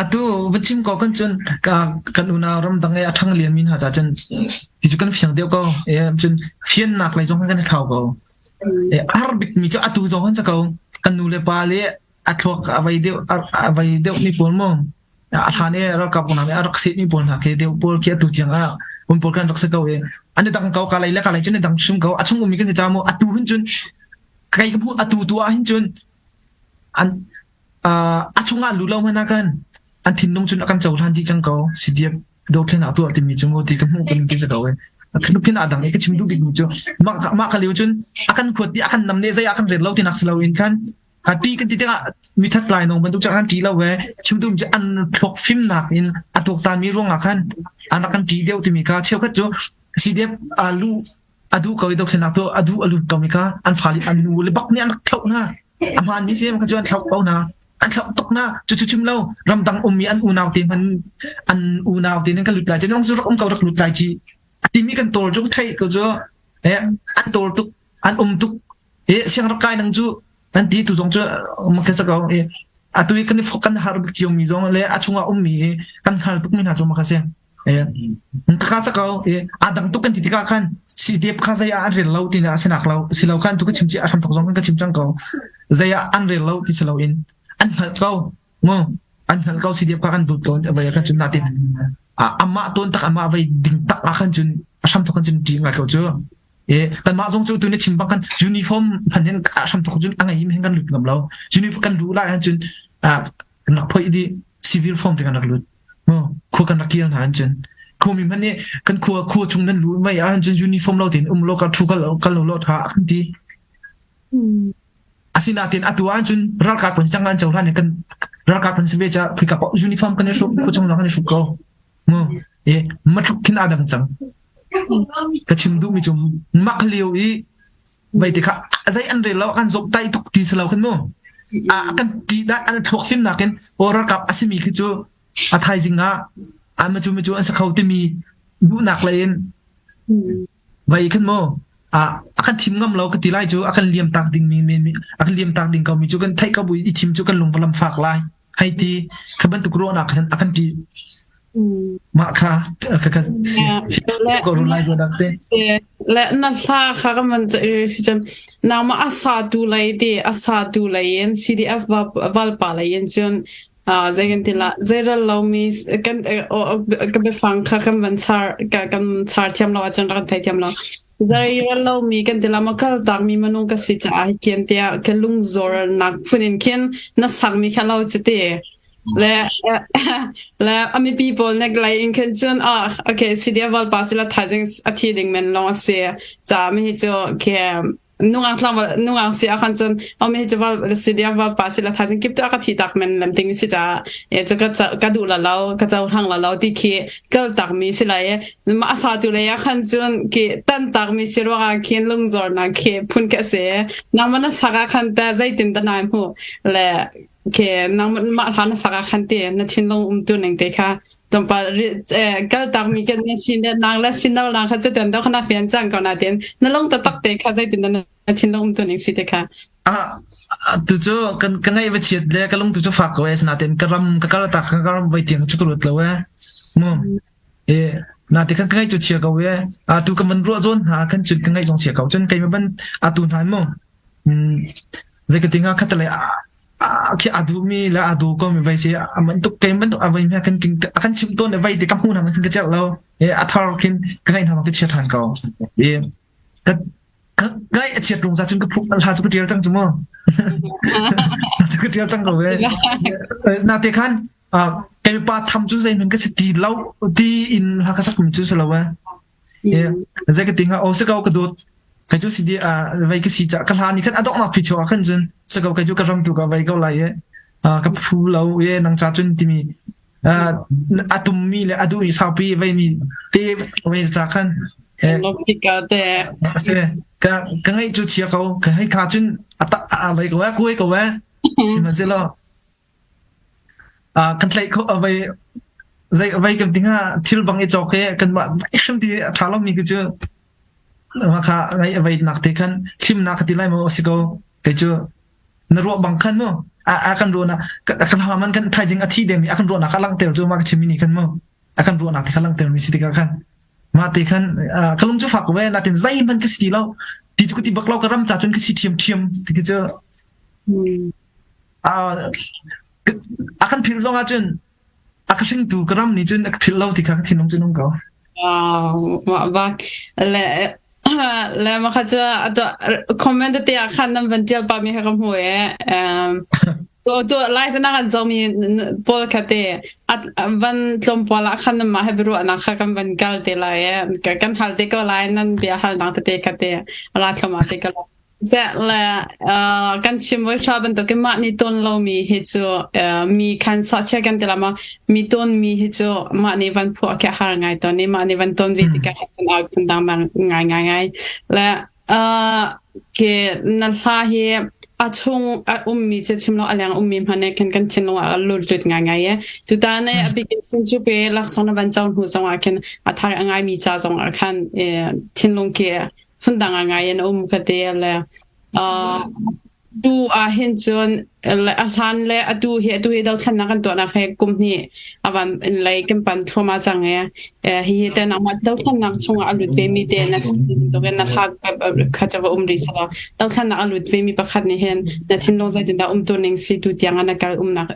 [SPEAKER 2] Atu va chim ko kan cun ka kan unau ramdang e a ṭhang lian mi hna ca cun ti cu kan fiang deuh ko. E cun fiannak lei zong kan thlau ko. E har bik mi cu atu zong kan sa ko. Kan nu le pa le a thluak a vei deuh a vei deuh mi pawl mu a hlan i ralkap hna nih a rak seh mi pawl hna khi deuh pawl khi atu tiang ah um pawl kan rak si ko i an i dang ko ka lei le ka lei cun i dang hrim ko a chung ummi kan si ca mu atu hun cun kai ka hmuh atu tu ah hin cun an a chung ah lu lo hmanh ah khan an thinlung cun a kan cohlan dih cang ko CDF dothlen ah tuah timi cu mu ti ka hmuh kan ti ko i khin a dang i ka chim duh bik mi cu mah mah ka lio cun a kan khuat ti a kan nam ne zei a kan ret lo ti nak si lo in khan A ṭi kan ti tikah mithat lainawng bantuk cu an ṭi lo ve. Chim duhmi cu an thluak fimnak in a tuaktanmi ruangah khan an rak kan ṭih deuh timi kha cheukhat cu CDF aa luh a duh ko i dothlennak tuah a duh a lut komi kha an fale an nu le bak nih an rak thlauh hna. A hmaanmi si kha cu an thlauh ko hna. An thlauh tuk hna. Cucu chim lo ramdang ummi an unau te hmanh an unau te nan kan lut lai te nang cu rak um ko rak lut lai ci. A timi kan tawl cu theih ko cu eh an tawl tuk an um tuk eh siangrak kai nang cu an ti tu zong cu ka sa ko i atu i kan i kan har bik cio mi zong le a chungah ummi i kan hngal tuk mi hna cu ma kha si ka sa ko i a dang tuk kan ti tikah khan si dep kha zei ah an rel lo ti na sinak lo si lo khan tu ka chim chi a hram thok zong kan ka chim cang ko zei ah an rel lo ti si lo in an hngal ko mu an hngal ko si dep kha kan dut ko vai kan cun na tin amah ton tak amah vai ding tak ah khan cun a hram thok kan cun ti ngai ko cu E kanmah zong cu tu na chim bang kan uniform hman hin a hram thok cun a ngei hin kan lut ngam lo. Uniform kan luh lai ahcun ah kan rak phoih dih civil form te kan rak lut. Mu khua kan rak kir hna ahcun khuami hmanh nih kan khua khua chung nan luh mei ahcun uniform lo tein um lo ka thu kal kal lo lo tha kan ti. Asinain atu ahcun ralkap kan cang an cohlan kan ralkap kan si ve ca khika uniform kan i hruk khua chung kan i hruk ko. Mu e matluk khin aa dang cang. Ka chim duhmi cu mak lio i vei te kha zei an rel lo kan zop tai tuk ti si lo khan mu. A kan ti dah an thluak fimnak in aw ralkap a simi khi cu a thaizing ah a macu macu an si kho timi duhnak lei in vai khan mu a a kan thim ngam lo ka ti lai cu a kan liam tak ding mi mi a kan liam tak ding ko mi cu kan theih ko bu i thim cu kan lungvalam fak lai hei ti kha bantuk ruahnak khan a kan ṭih mah kha ka ka si ko ru lai dak te
[SPEAKER 1] le na hla kha kan van si cun nangmah a sa tu lei te a sa tu lei in CDF valpa lei in cun zei kan ti la zeiral lomi kan ka biafang kha kan van char kan char thiam lo ahcun rak kan thei thiam lo zeiral lomi kan ti la ma kal tak mi minung ka si caah khin tiah ka lungzor nak phun in khin na sak mi kha lo cu ti le le a mipi pawl nek lei in khin cun ah okay CDF valpa sila thaizing a thi ding men long a si ca mi hi cu ke nungak tlangval nungak si ah khan cun mi hi cu val si dia val pa si la thaizing kip tu a ka thi tak men lam ting si ta e cu ka ka duh la lo ka cohlang la lo ti khi kal tak mi si lai e ma asa tu le ya khan cun ki tan tak mi si ruang ah khin lungzor na khi phun ka se nang na saka khan ta zeitin ta nai mu le ke nang ma hla na saka khan te na thinlung um tu ning te kha tlawmpal kaltak mi kan na sin le nang le sin lo lang kha cu tuan do khana fian cang ko na tin na lung taktak te kha zeitin na thinlung um tu ning si te kha
[SPEAKER 2] ah tu cu kan ka ngai va chiat le ka lung tu cu fak ko e sinatin ka ram ka kal tak ka ram vai tiang cu ka lut lo e mu e. Na te khan ka ngaih cu chia ko e. Atu ka man ruah zawn hna khan cun ka ngaih zong chia ko. Cun kei ban atu hna mu. Zei ka tinga khat le khi a duh mi le a duh ko mi vai si a man tuk kei man tuk a vai mi kan a kan chim tawn le vai te ka hmu hna man ka celh lo. E a thar khin ka ngaih hna ka chia than ko. E ka ka ngai a chiat rung za cun ka phu hla cu ka tial cang cu mu. Cu ka tial cang ko ve. Na te khan kei pa tham cu zeihmanh ka si ti lo ti in hla ka sak mi cu si lo e. Zei ka ti hnga o si ko ka dawt kei cu si di vei ka si ca ka hla ni khan a donghnak phi chuak ah khan cun si ko kei cu ka ram tu ka vei ko lai e ka phu lo e nang cha cun timi a tummi le a duh i saupi vei mi te vei ca khan
[SPEAKER 1] te
[SPEAKER 2] se ka ka ngai cu chia ko ka hei kha cun a ta a lei ko e kuai ko e sihmanhsehlaw Kan tlaih khawh a vei zei a vei kan ti hnga thil bang i cawk hi kanmah hrim ti a ṭha lomi khi cu mah kha ngai a veinak te khan thimnak ka ti lai maw a si ko kei cu na ruah bang khan mu a a kan ruahnak kan hama man kan thaizing a thi demi a kan ruahnak a langhter cu mah ka chimmi nih khan mu a kan ruahnak te kha langhter mi si tikah khan mah te khan ka lung cu fak ve natin zeihmanh ka si ti lo ti cu ka ti bak lo ka ram ca cun ka si ṭhiamṭhiam ti khi cu A kan philh zong ahcun a ka hringtu ka ram nih cun a ka philh lo ti kha ka thinlung cun um ko.
[SPEAKER 1] Wow, mah bak le le ma kha cu comment te ah khan nan van tial pa mi kha ka hmu e tu tu live na kan zomi pawl kha te van tlawm pawl ah khan mah he biaruahnak kha kan van kal te lai e kan hal te ko lai nan bia hal nak te kha te ra thloma te ko Zek le uh, kan chim voi hra bantukin mah nih tawn lomi hi cu uh, mi khan sachia kan ti lama mi tawn mi hi cu mah nih van phuah khi a har ngai tawn i mah nih van tawn ve tikah cun au phun dang dang ngai ngai ngai le uh, ke na hla hi a chung a ummi cu chim lo a leng ummi hmanh nih khin kan thinlung ah a lut lut ngai ngai e tutan e a bikin sin cu pe laksawng na van co hnu zong ah khin a thar a ngai mi ca zong ah khan thinlung khi phundang ah ngai in a um ka ti le uh, tu ah hin cun a hlan le atu hi atu hi dothlannak kan tuahnak he kum hnih avan in lei kan pan thluahmah cang e hi hi te nangmah dothlannak chungah a lut ve mi te na bantukin na hla kha cha va um ri sala dothlannak a lut ve mi pakhat nih hin na thinlung zeitin dah um tu ning si tu tiang na kal umnak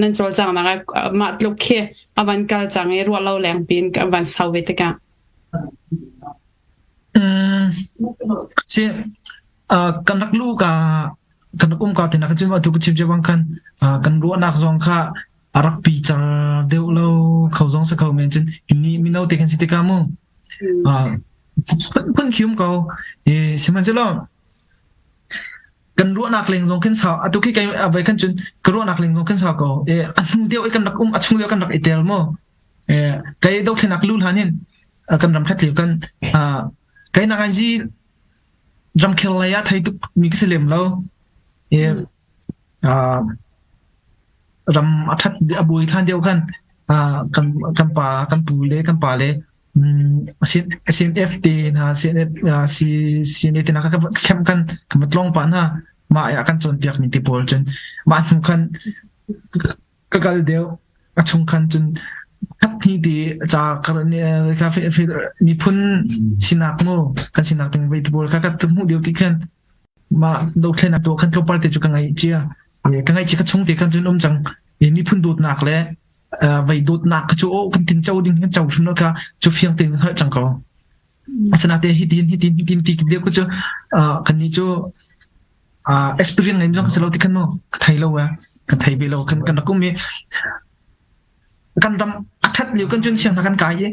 [SPEAKER 1] nan cawlcangnak ah mah tluk khi avan kal cang i ruah lo leng pin kan van sau ve tikah
[SPEAKER 2] Si, kan rak luh ka kan rak um ka tinak cun atu ka chim cia bang khan kan ruahnak zong kha a rak pi car deuh lo kho zong si kho men cun ni mino te kan si tikah mu phun khi um ko sihmanhsehlaw kan ruahnak leng zong khin sau atu khi kai vai khan cun ka ruahnak leng zong khin sau ko a hnu deuh i kan rak um a chung deuh kan rak i tel mu Kai dothlenak lu hlan in kan ram khat kan kai nak an zi ramkhel lei ah thei tuk mi ka si lem lo. Ram a that a buai than deuh khan kan kan pa kan pu le kan pa le CNF te hna CNF CNA te hna kha khem kan kan tlong pa hna mah ah kan cawnpiak mi te pawl cun mah hnu khan ka kal deuh a chung khan cun khat hnih ti ca ka miphun sinak mu kan sinak ding vei pawl kha ka hmuh deuh ti khan mah dothlenak tu khan tlawmpal te cu ka ngaih cia ka ngaih cia ka chung te khan cun um cang miphun dawtnak le vei dawtnak kha cu o kan tin co ding kan co hrim kha cu fiang tein hngalh cang ko asinain hitin hitin hitin ti deuh cu kan nih cu experience ngei zong si lo ti khan mu ka thei lo eh ka thei ve lo kan kan rak um i kan ram a that lio kan cun siang hna kan kai i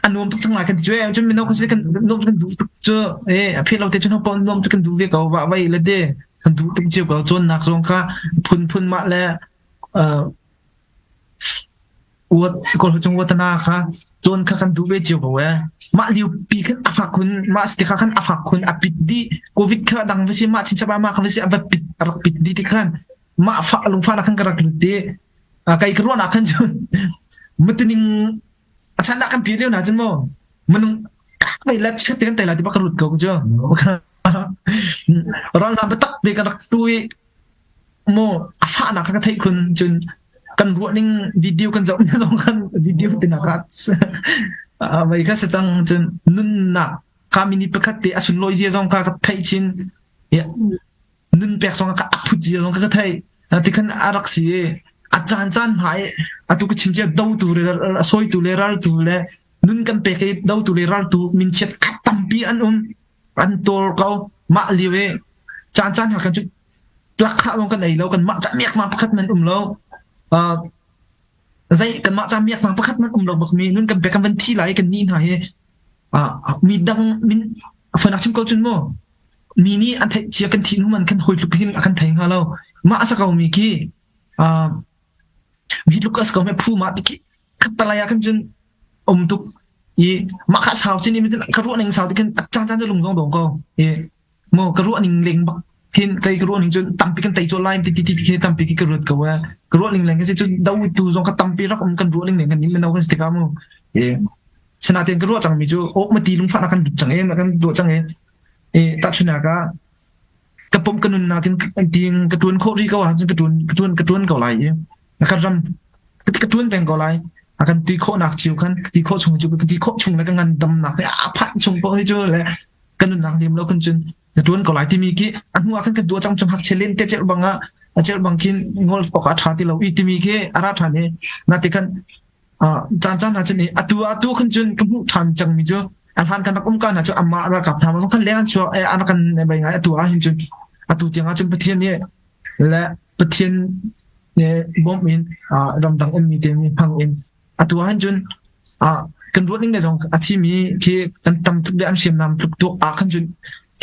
[SPEAKER 2] a nuam tuk cang lai kan ti cu eh cun mino kan si kan nuam kan duh tuk cu eh a phet lo te cun ho nuam cu kan duh ve ko va vai le te kan duh tuk cio ko cawnnak zong kha phun phun mah le Uat Kawlhawcung uatana kha cawn kha kan duh ve cio ko ee. Mah lio pi khan a fak khun, mah si kha khan a fak khun, a pit dih. Covid kha dang va si, mah chinchap ah mah kha va si, a va pit, a rak pit dih ti khan mah fa lungfah khan ka rak lut i kai ka ruahnak khan cun matining a chan ah kan pi lio na cun mu minung mei la chiat te kan tai la ti bak ka lut ko cu ral na biatak te ka rak tu i Maw a fahnak kha ka theih khun cun kan ruah ning video kan zoh ning zong khan video tinak ah. Mei kha si cang cun nunnak kha minute pakhat te a sunlawi zia zong kha ka theih chin. Nun pek zong ka a phut zia zong ka theih. Tikhan a rak si i a caan caan hna i atu ka chim cia dotu le sawitu le raltu le nun kan pek i dotu le raltu minchiat kha tampi an um an tawl ko mah lio i caan caan hna kan cu lakkhah zong kan ei lo kan mah ca miaknak pakhat man um lo zei kanmah ca miaknak pakhat man um lo bak mi nun kan pek kan van thi lai kan ni hna hi mi dang min fanak chim ko cun mu mi nih an theih cia kan thih hnu man kan hawi tluk hin a kan thei hnga lo mah a sa ko mi khi mi tluk a sa ko mi phu ma ti khi khattalai ah khan cun um tuk i mah kha sau chin i ka ruah ning sau ti khin caan caan cu lung zong dong ko i Maw ka ruah ning leng bak hin kei ka ruah ning cun tampi kan tei cawl lai ti ti ti khi tampi khi ka ruat ko eh. Ka ruah ning leng khi si cun do tu zong kha tampi rak um kan ruah ning leng kan ning mino kan si tikah mu. Eh sinain ka ruah cangmi cu awk mati lungfahnak kan dut cang e kan duah cang e. Eh tahchunak ah ka pum ka nunnak in ting ka tuan khawh rih ko ahcun ka tuan ka tuan ka tuan ko lai i ka ram ka tuan peng ko lai a kan ti khawhnak cio khan ti khawh chung cu ka ti khawh chung le ka ngandamnak he a phanh chung poh hi cu le kan nunnak liam lo kan cun na tuan ko lai timi khi a hnu ah khan kan tuah cang chung hak len te cel bang ah a cel bang khin ngol awk a tha ti lo i timi khi a ra than i na ti khan caan caan hna cun atu atu khan cun ka hmuh than cang mi cu a hlan kan rak um ka hna cu amah ralkap hna ma khan leng an chuak e an kan bai ngai atu ah hin cun atu tiang ah cun Pathian nih le Pathian nih bawmh in ramdang ummi te mi hmang in Atu ahhin cun kan ruah ning le zong a thimi khi kan tam tuk le an hriamnam tluk tuak ah khan cun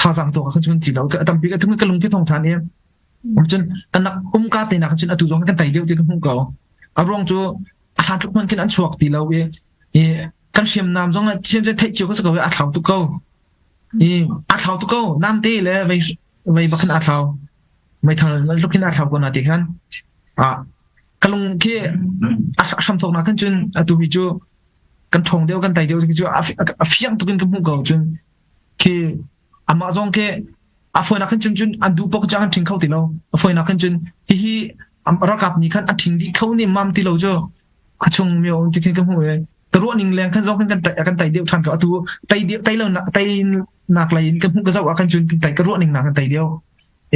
[SPEAKER 2] thazaang tuak ah khan cun ti lo. Tampi ka ka lung khi thong than i cun kan nak um ka te nak cun atu zong kan tai deuh ti ka hmuh ko. A ruang cu a hlan tluk hmanh khin an chuak ti lo i i kan hriamnam zong thiam cu theih cio ka si ko i a thlau tuk ko. I a thlau tuk ko. Namte le vei vei bak khin a thlau. Meithal tluk khin a thlau ko na ti khan. Ah ka lung khi a hramthawknak khan cun atu hi cu kan ṭhawng deuh kan tai deuh cu a fiang tuk in ka hmuh ko cun khi amah zong khi a fawinak khan cun cun an duh paoh cu an ṭhing kho ti lo a fawinak khan cun hihi ralkap nih khan a ṭhing dih kho nih mam ti lo cu khuachung mi um ti khin ka hmuh i ka ruah ning leng khan zong khan kan tai kan tai deuh ṭhan ko atu tai deuh tai lo nak tai nak lei in ka hmuh ka zoh ah khan cun tai ka ruah ning nak kan tai deuh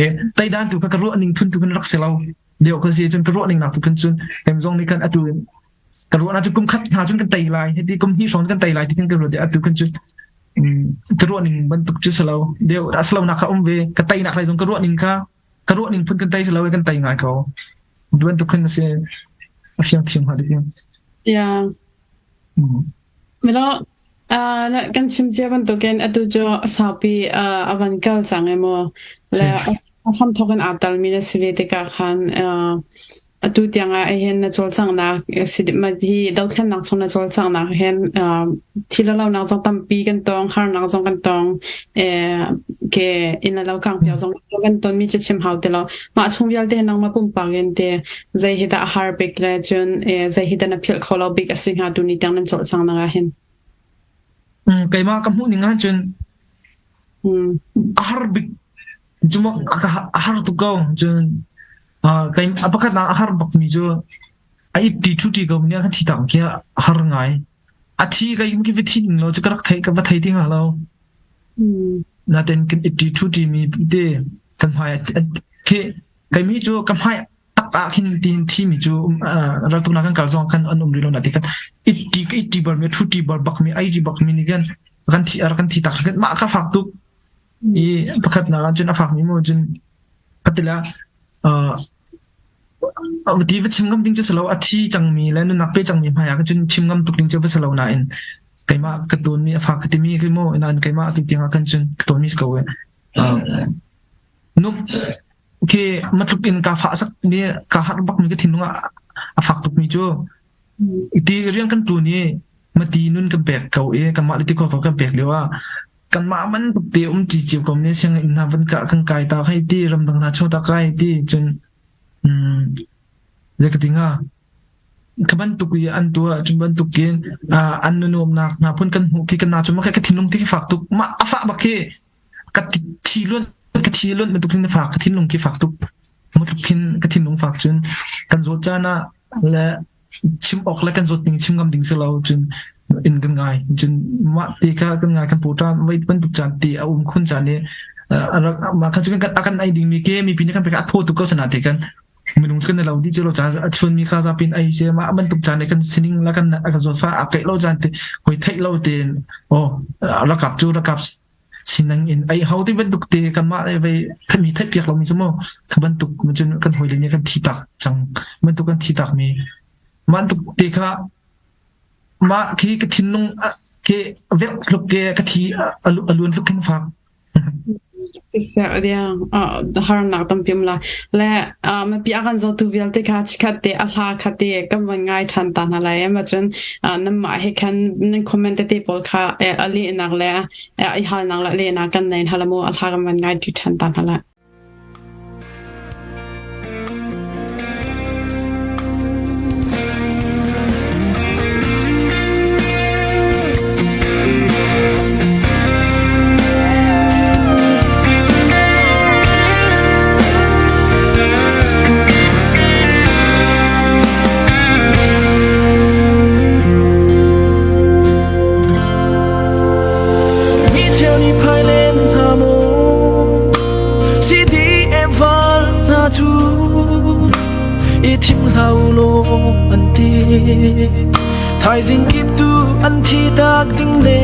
[SPEAKER 2] e tai dan tu kha ka ruah ning phun tu kan rak si lo Lio ka si cun ka ruah ning nak tu khan cun hem zong nih khan atu ka ruah na cu kum khat hna cun kan tei lai hiti kum hnih hrawng kan tei lai ti khan ka ruat i atu khan cun ka ruah ning bantuk cu si lo deu a si lo nak kha um ve ka tei nak lai zong ka ruah ning kha ka ruah ning phun kan tei si lo kan tei ngai ko bantuk khan si a fiang thiam hnga dik
[SPEAKER 1] Yeah. Milo kan chim cia bantukin atu cu saupi a van kal cang i mu. Le a hramthawk in aa talmi na si ve tikah khan atu tiangah hin na cawlcanghnak hi dothlennak chung na cawlcanghnak hin thi le lonak zong tampi kan tong, harnak zong kan tong, ke inn le lo kangpiak zong kan tonmi cu chim hau ti lo. Mah chung vialte nangmah pumpak in te zei hi dah a har bik le cun zei hi dah na philh kho lo bik a si hnga tuni tiang nan cawlcang ah hin?
[SPEAKER 2] Keimah ka hmuh ning ahcun a har bik cu a har tuk ko cun kei a pakhat a har bak mi cu a it ti thu ti ko nih kan thi tak khi a har ngai a thi kai ki va thi ning lo cu ka rak thei ka va thei ti hnga lo naten kan it ti thu ti mi te kan hmai khi kei mi cu ka hmai tak ah khin tin thi mi cu raltuknak kan kal zong kan an um rih lo na ti kan itti ka itti bal mi thu ti bal bak mi ai ri bak mi ni kan kan thi ar kan thi tak kan mah ka fak tuk i pakhat na cun a fak mi mu cun katila ti va chim ngam ding cu salo a thi cang mi le nunak pe cang mi hmai ah cun chim ngam tuk ding cu va salo nain keimah ka ton mi a fak ka timi khi mu nain keimah tu tiang ah kan cun ka ton mi ko e Nuk khi matluk in ka fah sak mi ka harh bak mi ka thinlung ah a fak tuk mi cu ti rian kan ṭuan i mati nun kan pek ko i kanmah le ti ko kan pek lio ah kanmah man tuk te um ṭi cio ko ne sianginn hna van ka kan kai ta khai ti ramdang hna chuah ta kai ti cun um zei ka ti hnga ka bantuk i an tuah cun bantuk in an nunuamnak hna phun kan hmuh khi kan na cu ma ka thinlung ti khi fak tuk mah a fah bak khi ka thi luan ka thi luan bantuk in fak ka thinlung khi fak tuk mutluk khin ka thinlung fak cun kan zawt caan ah le chim awk le kan zawt ning chim ngam ding si lo cun. In kan ngai. Cun mah te kha kan ngai kan pawṭa voi bantuk caan te a um khun caan i mah kha cu kan a kan ei dingmi ke mipi nih kan pek a thaw tuk ko sana te kan minung cu kan lo di lo caan a chun mi kha zapin ei se mah bantuk caan kan sining la kan kan zawtfa a keih lo caan te hoi theih lo tein oh rakap cu rakap sinang in ei ho ti bantuk te kan mah ve mi theih piak lo mi cu mu kha bantuk cun kan hoi le nih kan thi tak cang bantuk kan thi tak mi bantuk te kha mah khi ka thinlung khi vek tluk ke ka thi a luan tluk khin fak.
[SPEAKER 1] Harnak tampi um la. Le mipi a kan zotu vialte kha chikhat te a hla kha te kan van ngai ṭhan ta hna lai. Ma cun nanmah he khan nan comment tete pawl kha a lehnak le i halnak le lehnak kan nei hna la mu a hla kan van ngai ṭi ṭhan ta hna lai.
[SPEAKER 3] Mi cheu nih phai len hna maw CDM val hna cu i thim hlah u law an ti. Thaizing kip tu an thi tak ding le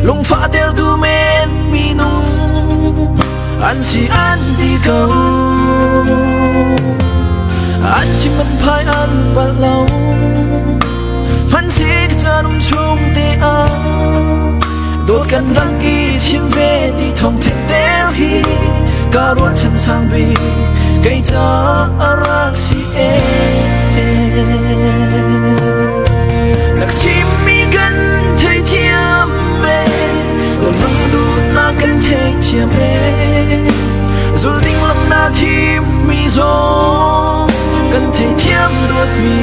[SPEAKER 3] lungfah tertu men minung an si an ti ko. An chim an phai an palh lo. Hmansik caan um chung te ah dawt kan rak i chim ve ti thawng theihter hi ka ruahchan sang bik kei ca a rak si e. Na ka chimmi kan theithiam ve, lung duhnak kan theithiam e. Zul ding lam na thimmi zong kan theithiam dawtmi.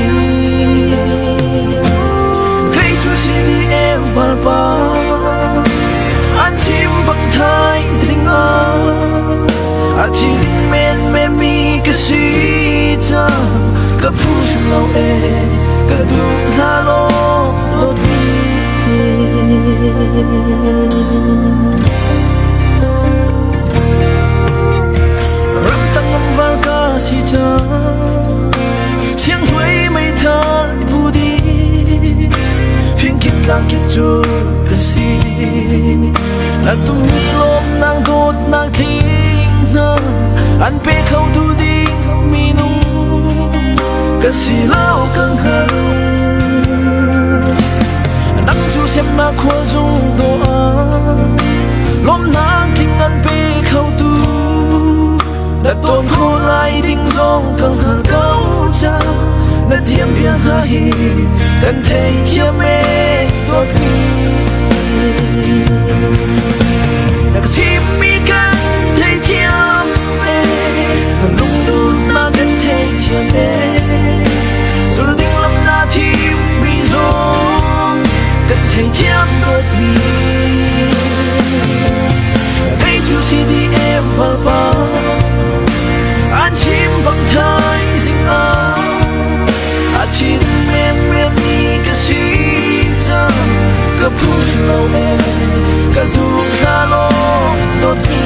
[SPEAKER 3] Kei cu CDF valpa an chim bang thai zing ah a thi ding men men mi ka si ca ka phu hrim lo e ka duh hla law dawtmi. Ramtang lam val ka si cang Sianghnuai meithal i bu dih Fingkip tlangkip cu ka si Na tummi lawmnak dawtnak tling hna An pe kho tu ding minung ka si lo ka hngal Nang cu semnak khua zung dawh ah lawmnak tling an pe kho tu na tawn khawh lai ding zong ka hngal ko ca na thiam bia hna hi kan theithiam e dawtmi na ka chimmi kan theithiam e na lungduhnak kan theithiam e zul ding lam na thimmi zong kan theithiam dawtmi kei cu CDM valpa an chim bang thaizing ah a thin men men mi ka si cang ka phu lo e ka duh thla law dawtmi.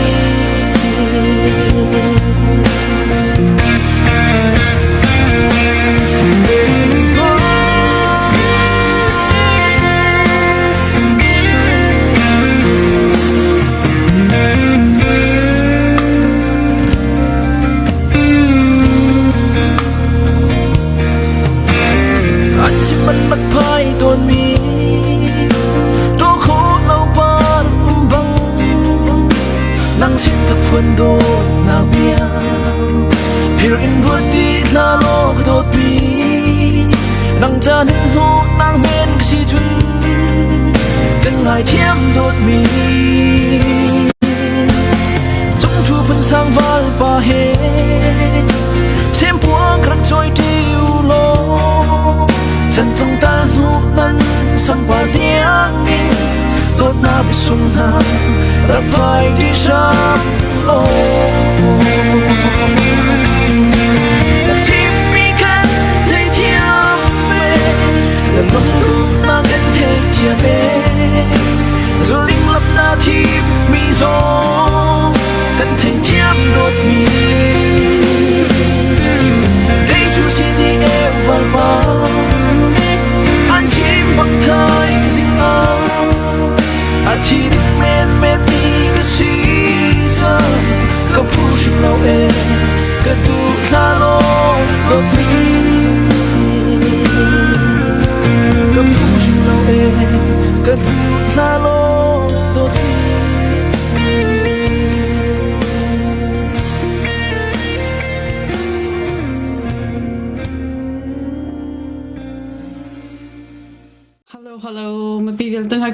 [SPEAKER 3] An chim an rak phai tawnmi ṭaw khawh lo par um bang nang sin ka phuan dawtnak bia phir in ruat ti hla law ka dawtmi nang ca nin hnawh nang men ka si cun kan ngaithiam dawtmi Cungṭhu phun sang valpa he sempuak rak cawi ṭi u law chantlung tal hnu nan sampar tiangin dawtnak biasung hna rak phai ṭi hram law. Na thimmi kan theithiam ve, na lungduhnak kan.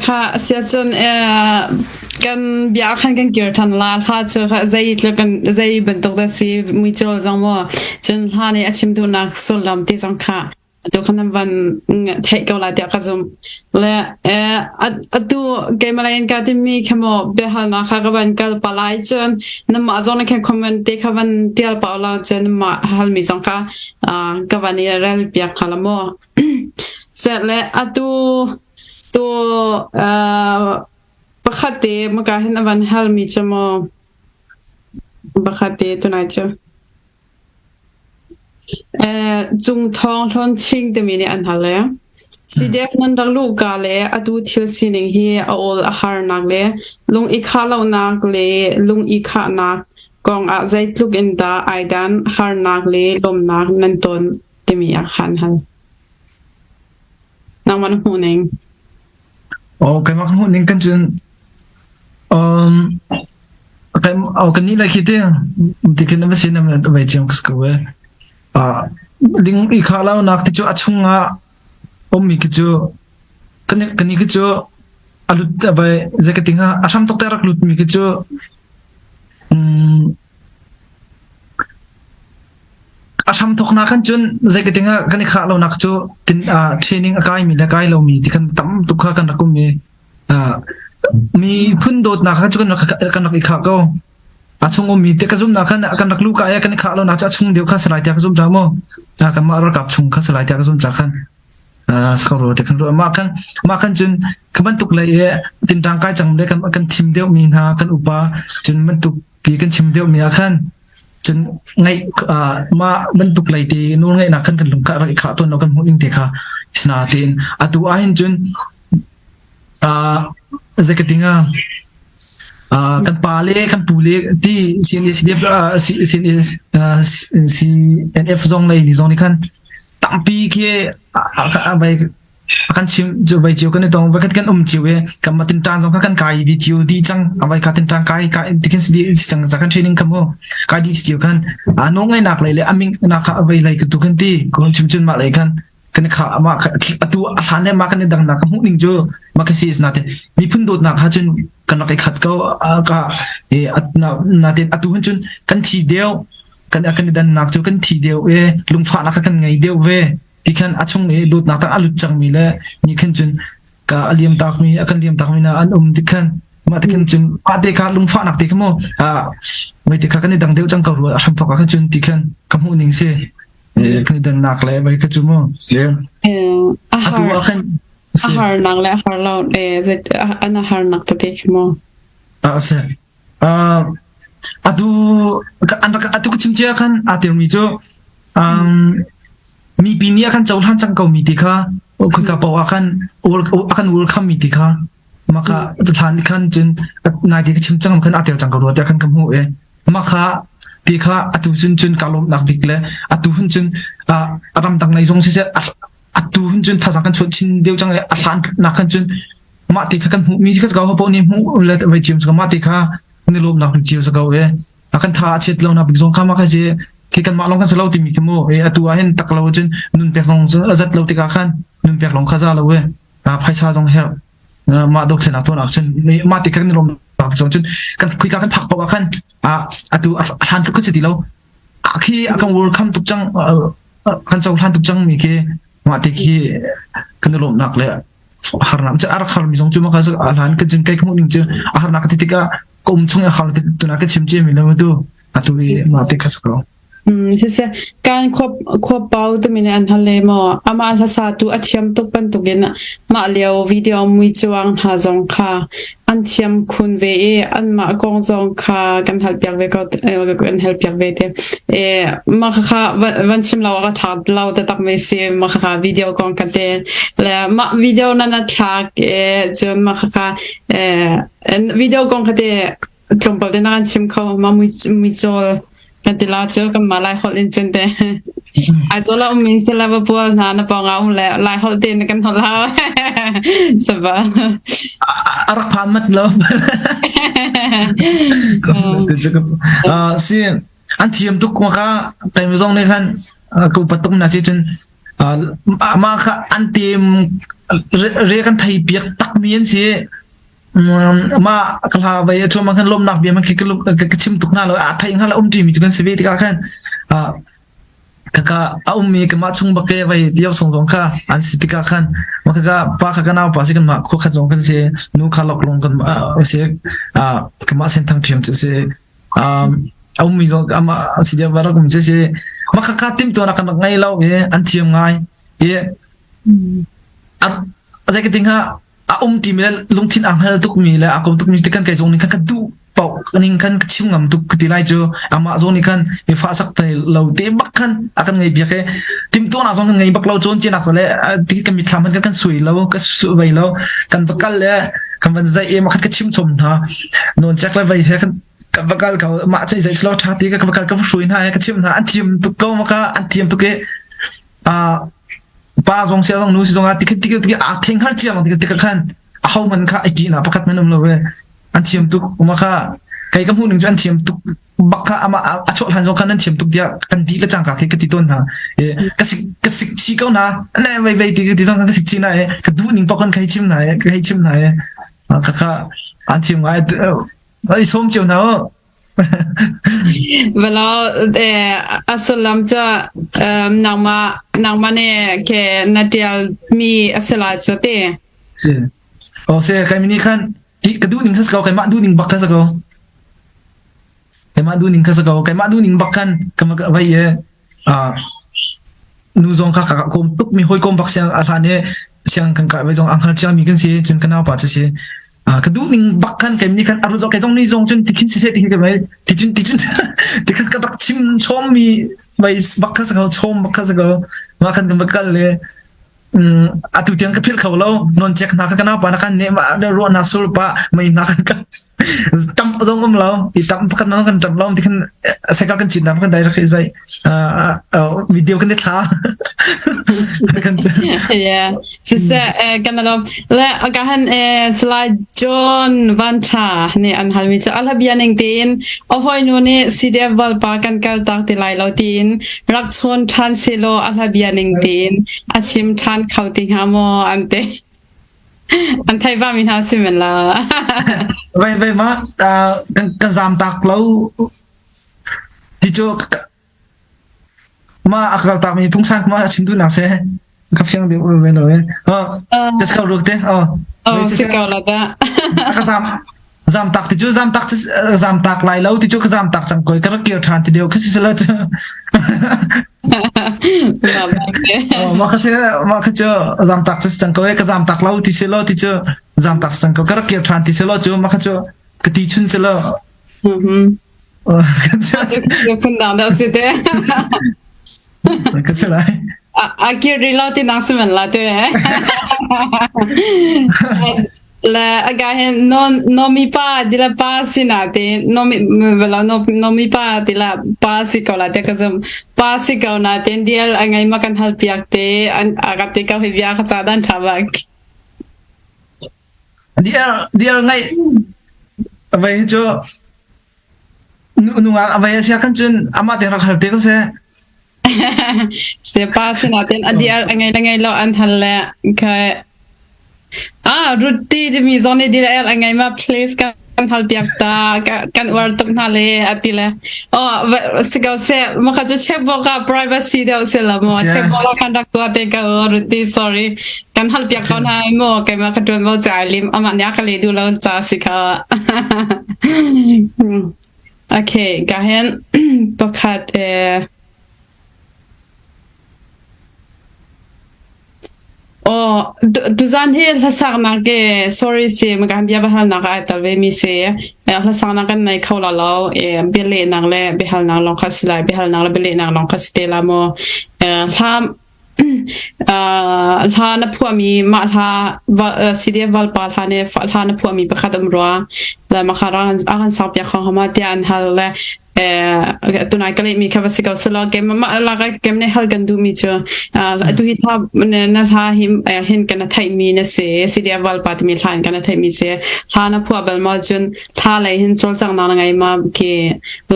[SPEAKER 1] Kha siacun kan bia khan kan kir than la hla cu kha zei tluk kan zei bantuk dah si muicawl zong maw cun hla nih a chim duhnak sullam ti zong kha atu khan nan van theih ko lai tiah ka zumh. Le atu keimah in ka timi kha maw biahalnak kha ka van kal pa lai cun namah zong nih khan comment te kha van tial pa la cun namah halmi zong kha ka van i rel piak hna la maw. Seh le atu tu pakhat te maka hin a van halmi cu maw pakhat te tunai cu. Cung Thawng Hlawn Ching timi nih an hal e. CDF nan rak luhka le atu thil sining hi a awl a harnak le lung i khah lonak le lung i khahnak kong ah zeitluk in dah ai dan harnak le lawmnak nan ton timi ah khan hal. Nangmah na hmuh ning?
[SPEAKER 2] Oh, keimah ka hmuh ning kan cun um kai oh kan ni lai khi te ti khin na sin na vai chiam kas ko we. Ah ling i kha lo nak ti chu a chung ah ummi khi cu kan kan ni khi cu a lut vai zei ka ting ha a hram tok te rak lut mi khi cu um A hramthawknak khan cun zeitik ah kan i khah lonak cu tin training a kaimi le kai lomi ti kan tam tuk kha kan rak um i miphun dawtnak kha cu kan rak kan rak i khah ko. A chung ummi te ka zumnak khan kan rak luh ka i kan i khah lonak cu a chung deuh kha salai tiah ka zum ca mu. Kanmah ralkap chung kha salai tiah ka zum ca khan sakro te kan ruah. Mah khan mah khan cun ka bantuk lei i tinṭang kai cang le kan kan thim deuhmi hna kan upa cun bantuk ti kan chim deuhmi ah khan cun ngaih mah bantuk lei te nawl ngeihnak khan kan lung kha rak i khah tawn lo kan hmuh ning te kha sinain atu ahhin cun zeikating ah kan pa le kan pu le ti CNSDF CNF zong lei ni zong nih khan tampi khi vai A kan chim cu vai cio kan i tong vai kan um cio i kan mah tinṭan zong kha kan kai di cio di cang a vai kha tinṭan kai kai ti khin si cang ca kan training kha mu kai di cio khan a no ngai nak lei le a ming nak kha vai lei tu kan ti ko chim chun mah lei khan kan kha ama atu a hlan le ma kan i dang nak ka hmuh ning cu ma ka si na te miphun dawtnak kha cun kan rak i khat ko ka e na na te atu hun cun kan thi deuh kan kan i dan nak cu kan thi deuh e lungfahnak kha kan ngei deuh ve ti khan a chung i dawtnak tak a lut cangmi le ni khin cun ka a liam takmi a kan liam takmi na an um ti khan mah ti khin cun mah te kha lungfahnak te kha mu a mei te kha kan i dang deuh cang ko rua a hram thok ah khan cun ti khan ka hmuh ning si kan i dannak le mei kha cu mu si atu ah khan
[SPEAKER 1] a harnak le a har lo an a harnak tete khi mu
[SPEAKER 2] a si Atu an rak atu ka chim cia khan aa telmi cu um, mipi nih a kan cohlan cang komi ti kha khoika paoh ah khan a kan welcome mi ti kha maka hlan khan cun nai ti ka chim cang khan aa tel cang ko rua tiah khan ka hmuh i maka ti kha atu cun cun ka lawmnak bik le atu hun cun ramdang lei zong siseh atu hun cun thazang kan chuah chin deuh cang i a hlan nak khan cun mah ti kha kan hmuh mi kha ko paoh nih hmuh le vai chiam ko mah ti kha ni lawmnak bik cio ko e a kan tha a chiat lo na bik zong kha ma kha si khi kan mah long kan si lo timi khi mu e atu ah hin tak lo cun nun pek zong a zat lo tikah khan nun pek long kha za lo e a phaisa zong her mah dothlenak tuan ah cun mah ti kha kan lawmnak zong cun kan khuika kan phak paoh ah khan a atu a hlan tluk ka si ti lo a khi a kan welcome tuk cang kan cohlan tuk cang mi khi mah ti khi kan lawmnak le harnak cu a rak harmi zong cu maka a hlan ka cun kai ka hmuh ning cu a harnak ka ti tikah ka um chung a har tuna ka chim cia mi lo tu atu i ma te kha ko
[SPEAKER 1] Siseh kan khua pau timi nih an hal le maw amah hlasa tu a thiam tuk bantukin mah lio video mui cuang hna zong kha an thiam khun ve i anmah kong zong kha kan hal piak ve ko kan hal piak ve te e mah kha van chim lo ka tha lo taktak mi si mah kha video kong ka te le mah video na na thlak e cun mah kha e video kong kha te tlawmpal te na kan chim kho ma mui mui chawl kan ti la cu kan mah lai holh in cun te Aizawl ah um in sila va pual hna na pawng ah um le lai holh te na kan holh hau saba
[SPEAKER 2] a rak phan mat lo si an thiam tuk ma ka kai zong ne khan ko patuk na si cun. Amah kha an team re kan thei piak takmi an si. Mah ka hla vai a chuam khan lawmnak bia man khi ka chim tuk hna lo a thei hnga la um ṭimi cu kan si ve tikah khan kaka a ummi kamah chung bak ke vai dio song zong kha an si tikah khan ma kaka pa kha ka nau pa si kan mah khua khat zong kan si nu kha lok long kan si kamah sen thang thiam cu si a ummi zong ama si dia barak um si si ma kaka tim tuan kan ngai lo i an thiam ngai i a zei ka ting ha a um timi le lungthin aa hngal tukmi le aa kom tukmi ti kan kei zong nih khan ka duh paoh ning khan ka chim ngam tuk ka ti lai cu amah zong nih khan mi fa sak te lo te bak khan a kan ngei biak e timtuahnak zong kan ngei bak lo cawn cianak le ti kan mitthlam kan kan sui lo ka su vei lo kan va kal le kan van zai e ma khan ka chim chom hna non check le vei he kan ka va kal ko mah cei zai slo tha ti ka va kal ka va hrui hna ka chim hna an thiam tuk ko ma ka an thiam tuk e a pa zong sia zong nu si zong ah tikhat tikhat tikhat aa theng hal chiang tikhat tikhat khan a ho man kha ai ṭih na pakhat man um lo ve an thiam tuk uma kha kai ka hmuh ning cu an thiam tuk bak kha ama a chawh hlan zong khan an thiam tuk tiah kan di le cangka khi ka ti tawn hna e ka sik ka sik chi ko na ne vei vei ti ti zong kan ka sik chi na e ka duh ning pok kan khai chim na e ka hei chim na e kha kha an thiam ngai ai som cio na o
[SPEAKER 1] Velo a sullam cu nangmah nangmah nih ke na ṭialmi a si lai cu ti.
[SPEAKER 2] Si. Oh si kai mi nih khan ti ka duh ning kha si ko keimah duh ning bak kha si ko. Keimah duh ning kha si ko keimah duh ning bak khan ka vai i nu zong kha ka kom tuk mi hawikom bak siang a hlan i siang kan kai vai zong ang hal cia mi kan si cun ka naupa cu si. Ka duh ning bak khan kai nih khan a rut kai zong ni zong cun tikhin siseh ti ka mai ti cun ti cun ti khan ka rak chim chom mi vai bak kha sa chom bak kha sa ko ma khan kan kal le atu tiang ka philh kho lo non check hna kha kana pa na kan ne ma ruah na sul pa mei na kan ka tam zong um lo i tam pakhat na kan tam lo ti khan sekal kan chin nam kan direct zai video kan thla kan
[SPEAKER 1] yeah Siseh, kan alom. Le ka han Salai John Van Tha nih an halmi cu a bia ning tein a hawinu nih CDF valpa kan kal tak ti lai lo tiin rak chawn ṭhan selaw a hla bia ning tein a chim ṭhan kho ti hnga maw an ti. An thei va mi hna si men la.
[SPEAKER 2] Vai vai ma kan kan zam tak lo ti cu Mah a kaltak mi pungsan ma a chim duhnak si. Ka fiang deuh ve lo eh. Oh, ka si ko ruk te. Oh.
[SPEAKER 1] Oh, si ko la da.
[SPEAKER 2] Ka zam zam tak ti cu zam tak cu zam tak lai lo ti cu ka zam tak cang koi ka rak kir than ti deuh ka si selo cu. Oh, mah ka si mah ka cu zam tak cu cang ko eh ka zam tak lo ti si lo ti cu zam tak cang ko ka rak kir than ti si lo cu mah ka cu ka ti chun si lo.
[SPEAKER 1] Mhm. Phundang deuh si te.
[SPEAKER 2] Ka si lai.
[SPEAKER 1] A kir rih lo ti nang si men la te. Le aga hin no no mi pa dila pa si na te no mi vela no no mi pa tila pa si ko la te ka zum pa si ko na te dial angai ma kan hal piak te an aga te ka hi bia kha cha dan tha bak.
[SPEAKER 2] Diar diar ngai avei hi cu nungak avei a sia khan cun amah te rak hal te ko seh.
[SPEAKER 1] Se pa sinah ten a diar a ngei le ngei lo an hal le okay. Ah rutti timi zong nih dir el a ngei ma please kan hal piak ta kan uar tuk hna le a ti le oh si ko se ma kha cu check box ah privacy deuh si la mo check box kan rak tua te ka rutti sorry Kan hal piak ko hna mu keimah ka ṭuan vo ca lim amah nih a ka leh duh lo ca si kha. Okay, ka hen pakhat eh Oh, tuzan hi hlasaknak ke sorry si makan bia bahalnak ai tal ve mi si hlasaknak kan nei kho la lo e bialehnak le biahalnak lawng kha si lai biahalnak le bialehnak lawng kha si te la mu hla Hla na phuahmi mah hla CDF valpa hla nih hla na phuahmi pakhat um rua. Le mah kha a kan sakpiak kho hnga ma tiah an hal le. Eh tunai ka lehmi kha va si ko selaw kem mah lak kem ne hal kan duhmi cu atu hi thla na hla hi hin kan theihmi na si CDF valpa timi hla in kan theihmi si hla na phuah bal ma cun thla lei hin cawlcanghnak na ngei ma khi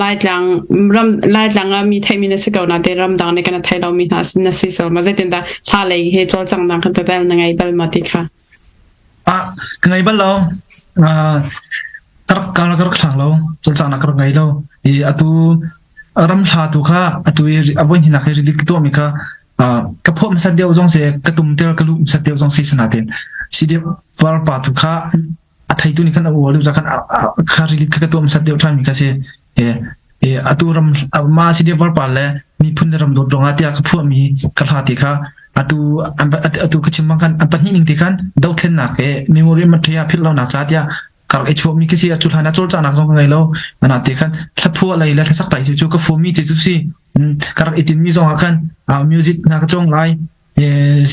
[SPEAKER 1] Laitlang ram Laitlang ah mi theihmi na si ko na te ramdang nih kan thei lomi hna na si so ma zeitin dah thla lei he cawlcanghnak kan tel na ngei bal ma ti kha
[SPEAKER 2] Ah, ka ngei bal lo. Ah, ka rak ka rak hlang lo. Cawlcanghnak ka rak ngei lo. I atu ram hla tu kha atu i a voi hnih nak i release ka tuahmi kha ka phuah hmasat deuh zong si ka tum tir ka luh hmasat deuh zong si sanatin CDF pa tu kha a theitu nih khan a uar deuh ca khan kha release kha ka tuah hmasat deuh ṭhan mi kha si. E atu ram ma CDF pa le miphun le ram dawt ruangah tiah ka phuahmi ka hla ti kha atu atu ka chim bang khan an pahnih ning ti khan dothlennak e memory mathaya philh lonak ca tiah ka rak i chuahmi khi si cu hlan ah cawlcanghnak zong ka ngei lo mana te khan hlaphuah lei le hlasak lei cu ka fumi te cu si ka rak i tinmi zong ah khan music hna ka cawng lai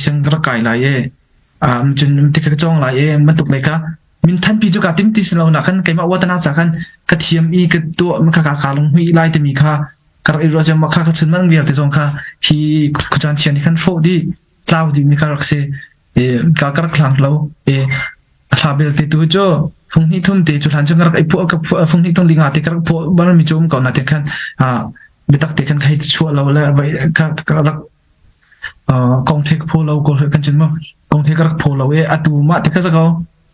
[SPEAKER 2] siang ka rak kai lai e cun ti ka cawng lai e bantuk lei kha minthanpi cu ka tim ti si lo na khan keimah watana ca khan ka thiam i ka tuah ka ka ka lung hui lai timi kha ka rak i ruah ma kha ka chun man vialte zong kha hi khucaan thian hi khan hrawh dih tlau dih mi kha rak si i ka ka rak hlang lo i a hla belte tu cu fung hnih thum te cu hlan cu ka rak i phuah ka phuah fung hnih thum linga te ka rak phuah bal mi cu um ko na te khan a biatak te khan khai chuah lo le vai ka ka rak kong the ka phaw lo ko kan chin mu kong the ka rak phaw lo e atu ma te ka zako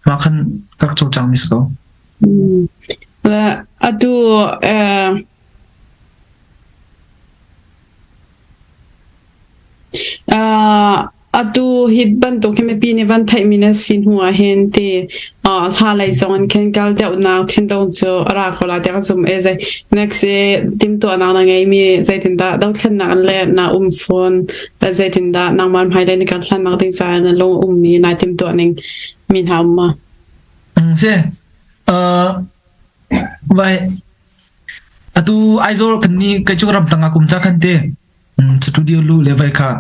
[SPEAKER 2] ma khan ka rak cawlcang mi si ko
[SPEAKER 1] Atu Atu hi bantuk hi mipi nih van theihmi na si hnu ahhin ti hla lei zong in khin kal deuhnak thinlung cu a ra ko lai tiah ka zumh i zei next i timhtuahnak na ngeimi zeitindah dothlennak in le na um fawn le zeitindah nangmah hmailei na kal hlannak ding caah na lung a ummi naa timhtuah ning mi hna um ma?
[SPEAKER 2] Si. Vai atu Aizawl kan ni kei cu ramtang ah kum ca khan te studio lu le vai kha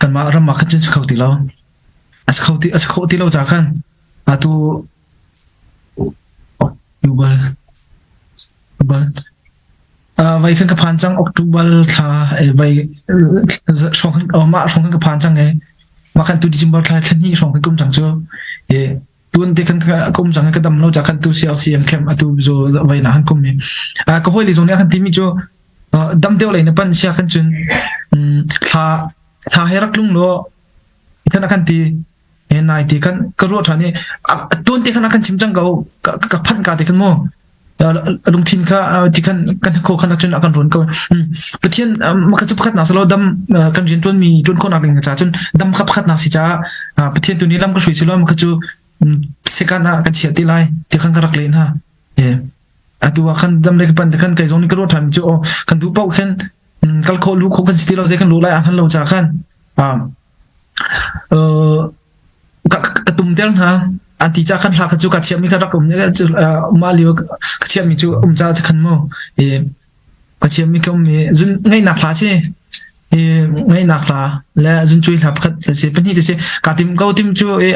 [SPEAKER 2] kanmah ram ah khan cun si kho ti lo. A si kho ti a si kho ti lo ca khan atu October October vai khan ka phan cang October thla vai hrawng khan mah hrawng khan ka phan cang e mah khan tu December thla thla hnih hrawng khan kum cang cu e tun te khan ka um cang ka dam lo ca khan tu CLCM camp atu zo vai na han kum mi ka hoi le zong nih khan timi cu dam deuh lei na pan sia khan cun thla thla he rak tlung lo khan khan ti he nai ti khan ka ruah than i tun te khan kan chim cang ko ka phan ka te khan mu lungthin kha ti khan kan kho khan cun a kan run ko pathian maka cu pakhat nak salo dam kan rian tuan mi tuan khawh nak ding ca cun dam kha pakhat nak si ca pathian tu ni lam ka hrui silo maka cu sekan ah kan chiah ti lai ti khan ka rak len ha atu ah khan dam le ka pan te khan kai zong ni ka ruah than cu o kan du pau khan kal kho lu kho kan si ti lo zei kan lu lai a han lo cha khan ka ka tum ter hna an ti ca khan hla kha cu ka chiahmi kha rak um mah lio ka chiahmi cu um ca khan mu i ka chiahmi ka um i zun ngaihnak hla si i ngaihnak hla le zun cui hla pakhat si pahnih te si ka tim ko tim cu i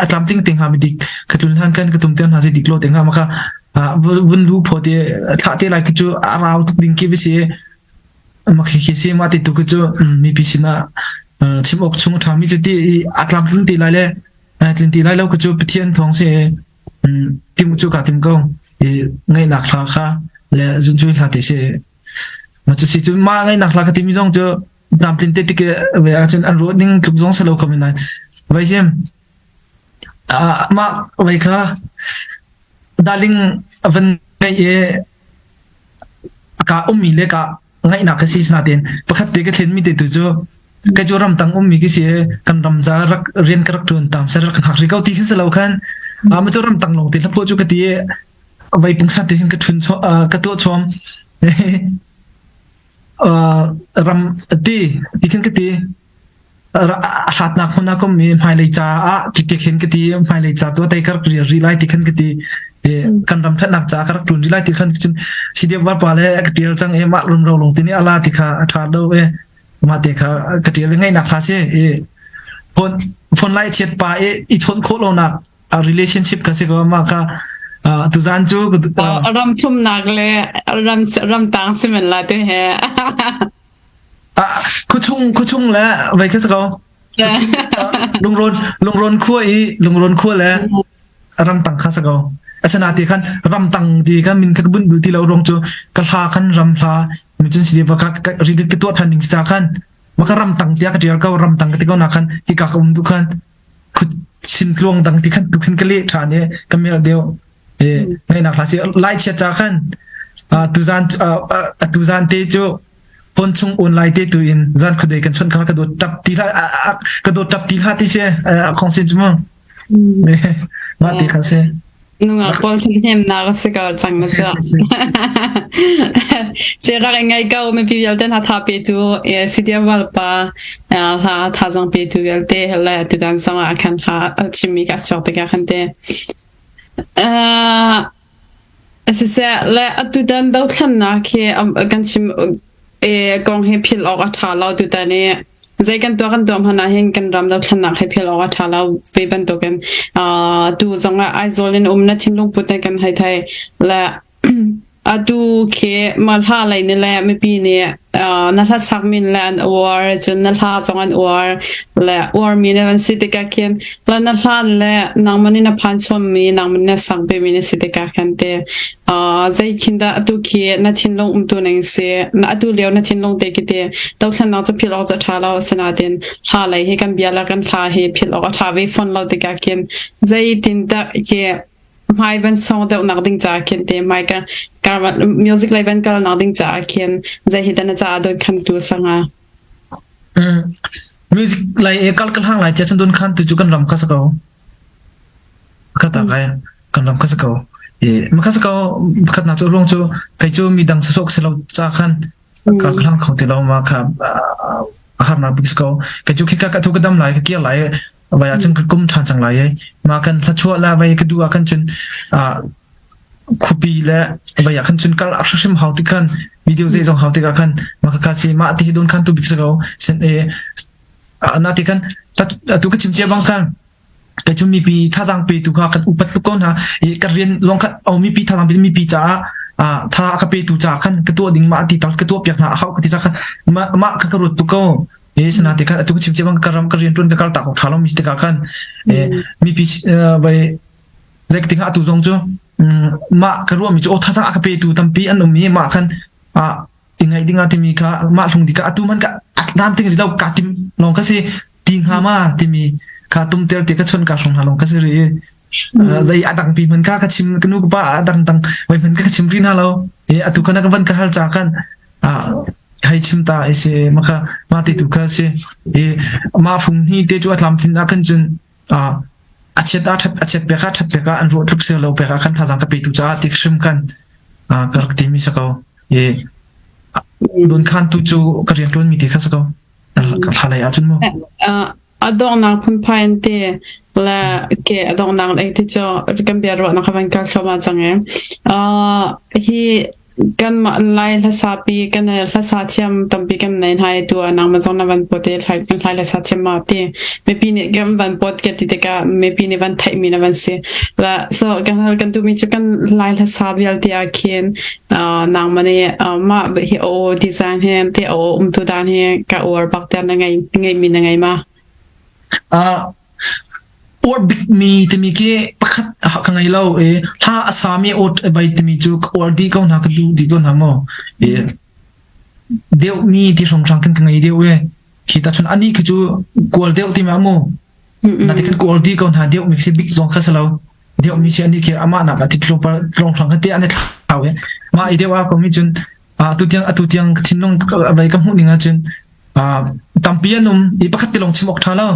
[SPEAKER 2] a tlam ting ting ha mi dik ka tlun hlan kan ka tum ter hna si dik lo te nga ma kha vun lu pho te thla te lai cu a rau tuk ding ki si Mah khi si mah ti tu khi cu mipi sinah chim awk chung a ṭhami cu ti i a tlamtling ti lai le tlin ti lai lo khi cu Pathian thawng si tim cu kaa tim ko i ngaihnak hla kha le zuncuai hla ti si mah cu si cu mah ngaihnak hla ka timi zong cu tlamtlin te tik ve ahcun an ruah ning tluk zong si lo kho men lai vai sim mah vai kha darling van ngeih i ka ummi le ka ngaihnak ka si nain pakhat te ka thlenmi te tu cu ka cu ramtang ummi ka si kan ram ca rak rian ka rak ṭuan tam ser rak hngak rih ko ti khin si lo khan ma cu ramtang lawng te hlaphuah cu ka ti vai pungsan te khin ka ṭhun ka tuah chom ram ti ti khin ka ti a hlatnak hmun ah ka um i hmailei caah ti te khin ka ti hmailei ca tu tei ka rak rial rih lai ti khan ka ti kan ram thatnak ca ka rak ṭuan rih lai ti khan cun CDF pa le ka ṭial cang i mah rumro lung ti nih ala ti kha a ṭha lo e mah te kha ka ṭial ngaihnak hla si i phone phone lai chiat pa i i chawnh khawh lonak a relationship ka si ko mah kha. Tuzan cu
[SPEAKER 1] ram thumnak le ram ramtang simen la te he.
[SPEAKER 2] Khuachung khuachung le vai kha ko. Lungrawn lungrawn khua i lungrawn khua le ramtang kha sa ko. Asana ti khan ramtang ti khan min kha bun du ti lo rong cu ka hla khan ram hla mi cun si va ka ri ka tuah than ding sa khan maka ramtang tiah ka tial ko ramtang ka ti ko na khan hi ka ka um du khan sim tluang dang ti khan tu khin ka leh ṭhan i ka mel deuh i ngaihnak hla si lai chiat ca khan tuzan tuzan te cu phone chung online te tu in zan khuadei kan chon kha ka dawt tap ti hla ka dawt tap ti hla ti si khong sin cu mu mah ti khan si
[SPEAKER 1] Nungak pawl hnemnak a si ko cang na cu. Si rak i ngai ko mipi vialte hna tha petu CDF valpa hla thazang petu vialte le tutan zong ah khan hla chimmi ka chuak tikah khan te. Siseh le atutan dothlennak hi kan chim i kong hi philh awk a ṭha lo tutan i zei kan tuah kan tuah hmanh ah hin kan ram dothlennak hi philh awk a ṭha lo ve bantukin tu zong ah Aizawl in um na thinlung put kan hei thei le atu khi ma hla lei ni le mipi nih na hla sak min le an uar cun na hla zong an uar le uar mi na van si tikah khin le na hlan le nangmah nih na phan chommi nangmah nih na sak ve mi na si tikah khan te zei khin dah atu khi na thinlung umtu ning si na atu lio na thinlung te khi te dothlennak cu philh awk cu a ṭha lo asinain hla lei hi kan bia le kan hla hi philh awk a ṭha ve fawn lo tikah khin zeitin dah khi hmai van song deuh nak ding caah khin te hmai ka music lei van kal nak ding caah khin zei hi dah na caah don khan tu sanga
[SPEAKER 2] Music lai e kal ka hlang lai tia cun don khan tu cu kan ram kha sa ko. Ka ta kai kan ram kha sa ko. E ma kha sa ko pakhat nak cu ruang cu kei cu mi dang sasok se lo ca khan ka hlang kho ti lo ma kha harnak bik sa ko. Kei cu khi ka ka thu ka dam lai ka kir lai vai ah cun ka kum ṭhan cang lai i ma kan hlachuah la vai ka duh ah khan cun khuapi le vai ah khan cun kal a hrim hau ti khan video zei zong hau tikah khan ma ka si ma ti hi don khan tu bik sa ko sen e na ti khan tu ka chim cia bang khan kei cu mipi thazaang pe tu kha kan upat tuk ko hna i ka rian zong khan au mipi thazaang pe mipi caah tha ka pe tu caah khan ka tuah ding ma ti tal ka tuah piak hna a hau ka ti ca khan ma ma ka ka ruat tuk ko e sana te khan atu chim che bang ka ram ka rian tuan ka kal tak tha lo mi te ka khan e mipi vai zek ting atu zong cu ma ka ruah mi chu o thazaang a ka pe tu tampi an um i ma khan a i ngai ding a timi kha mah hlung di ka atu man ka dam ting lo ka tim long ka si ti hnga ma timi kha tum tel te ka chon ka hrong ha long ka si ri zei adang pi man ka ka chim ka nu ka pa adang dang vai man ka chim ri na lo e atu kana ka van ka hal cha kan a hei chim ta i si maka ma te tu kha si i ma fung hi te chu atlam thin a kan cun a chiat a that a chiat pek a that pek a an ruah tluk se lo pek a kan thazang ka pe tu ca ti hrim kan ka rak ti mi sa ko i dun khan tu cu ka rian tuan mi ti kha sa ko ka thla lei ah cun mu
[SPEAKER 1] A donghnak phunphai an ti le ke a donghnak lei ti cu kan bia ruahnak kha van kal thluahmah cang i hi kanmah Lai hlasapi kan hlasa thiam tampi kan nei hna i tu ah nangmah zong na van pawt i hlai hlai hlasa thiam ma ti mipi nih kan van pawt ka ti tikah mipi nih van theihmi na van si la so kan hal kan duhmi cu kan Lai hlasa vialte ah khin nangmah nih mah hi aw design he te aw umtu dan hi ka uar bak ter na ngei ngeimi na ngei ma?
[SPEAKER 2] Uar bikmi timi khi pakhat ka ngei lo i hla a sami aw bai timi cu ka uar dih ko hna ka duh dih ko hna mu. I deuhmi ti hrawnghrang khin ka ngei deuh i khi ta chun ani khi cu kual deuh ti ma mu. Na ti khin kual dih ko hna deuhmi khi bik zong kha si lo. Deuhmi si ani khi amah nak a ti tlawmpal tlawnghrang kha te an i thlau i mah i deuh a ko mi cun atu tiang atu tiang thinlung vai ka hmuh ning ahcun tampi an um i pakhat te lawng chim awk ṭha lo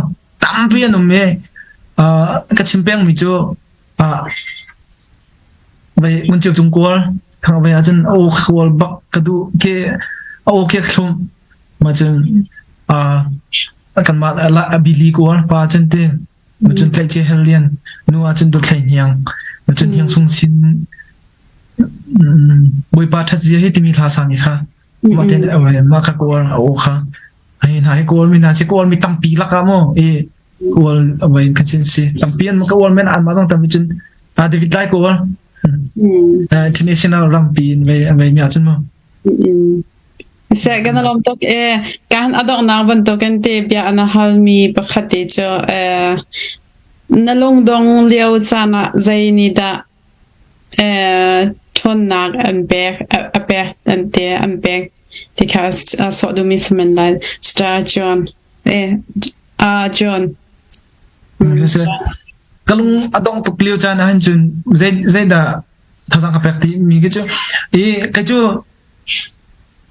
[SPEAKER 2] tampi an um i ka chim peng mi cu vai ngun ceu cung kual thang vai ahcun aw kual bak ka duh ke aw ke thlum ma cun kanmah abili kual pa cun te Macun tlaihcia hel lian, nu ahcun dawt hlei hniang, macun hniang sung sin Bawipa ṭhat zia hi timi hla sang i kha mah ten mah kha kawl a aw kha hei hna hi kawl mi hna si kawl mi tampi lakah maw i kawl vai kha chin si tampi an ka ual men an mah zong tampi cun David Lai kawl. International rampi in vei vei mi ahcun mu.
[SPEAKER 1] Se kan lawm tuk e kan adongnak bantukin te bia ana halmi pakhat te cu na lungdong lio caan ah zei nih dah ṭhawnnak an pek a pek an te an pek ti kha a sawh duhmi si men lai. Star John John.
[SPEAKER 2] Ka lung a dong tuk lio caan ahhin cun zei zeidah thazaang ka pek ti mi khi cu i kei cu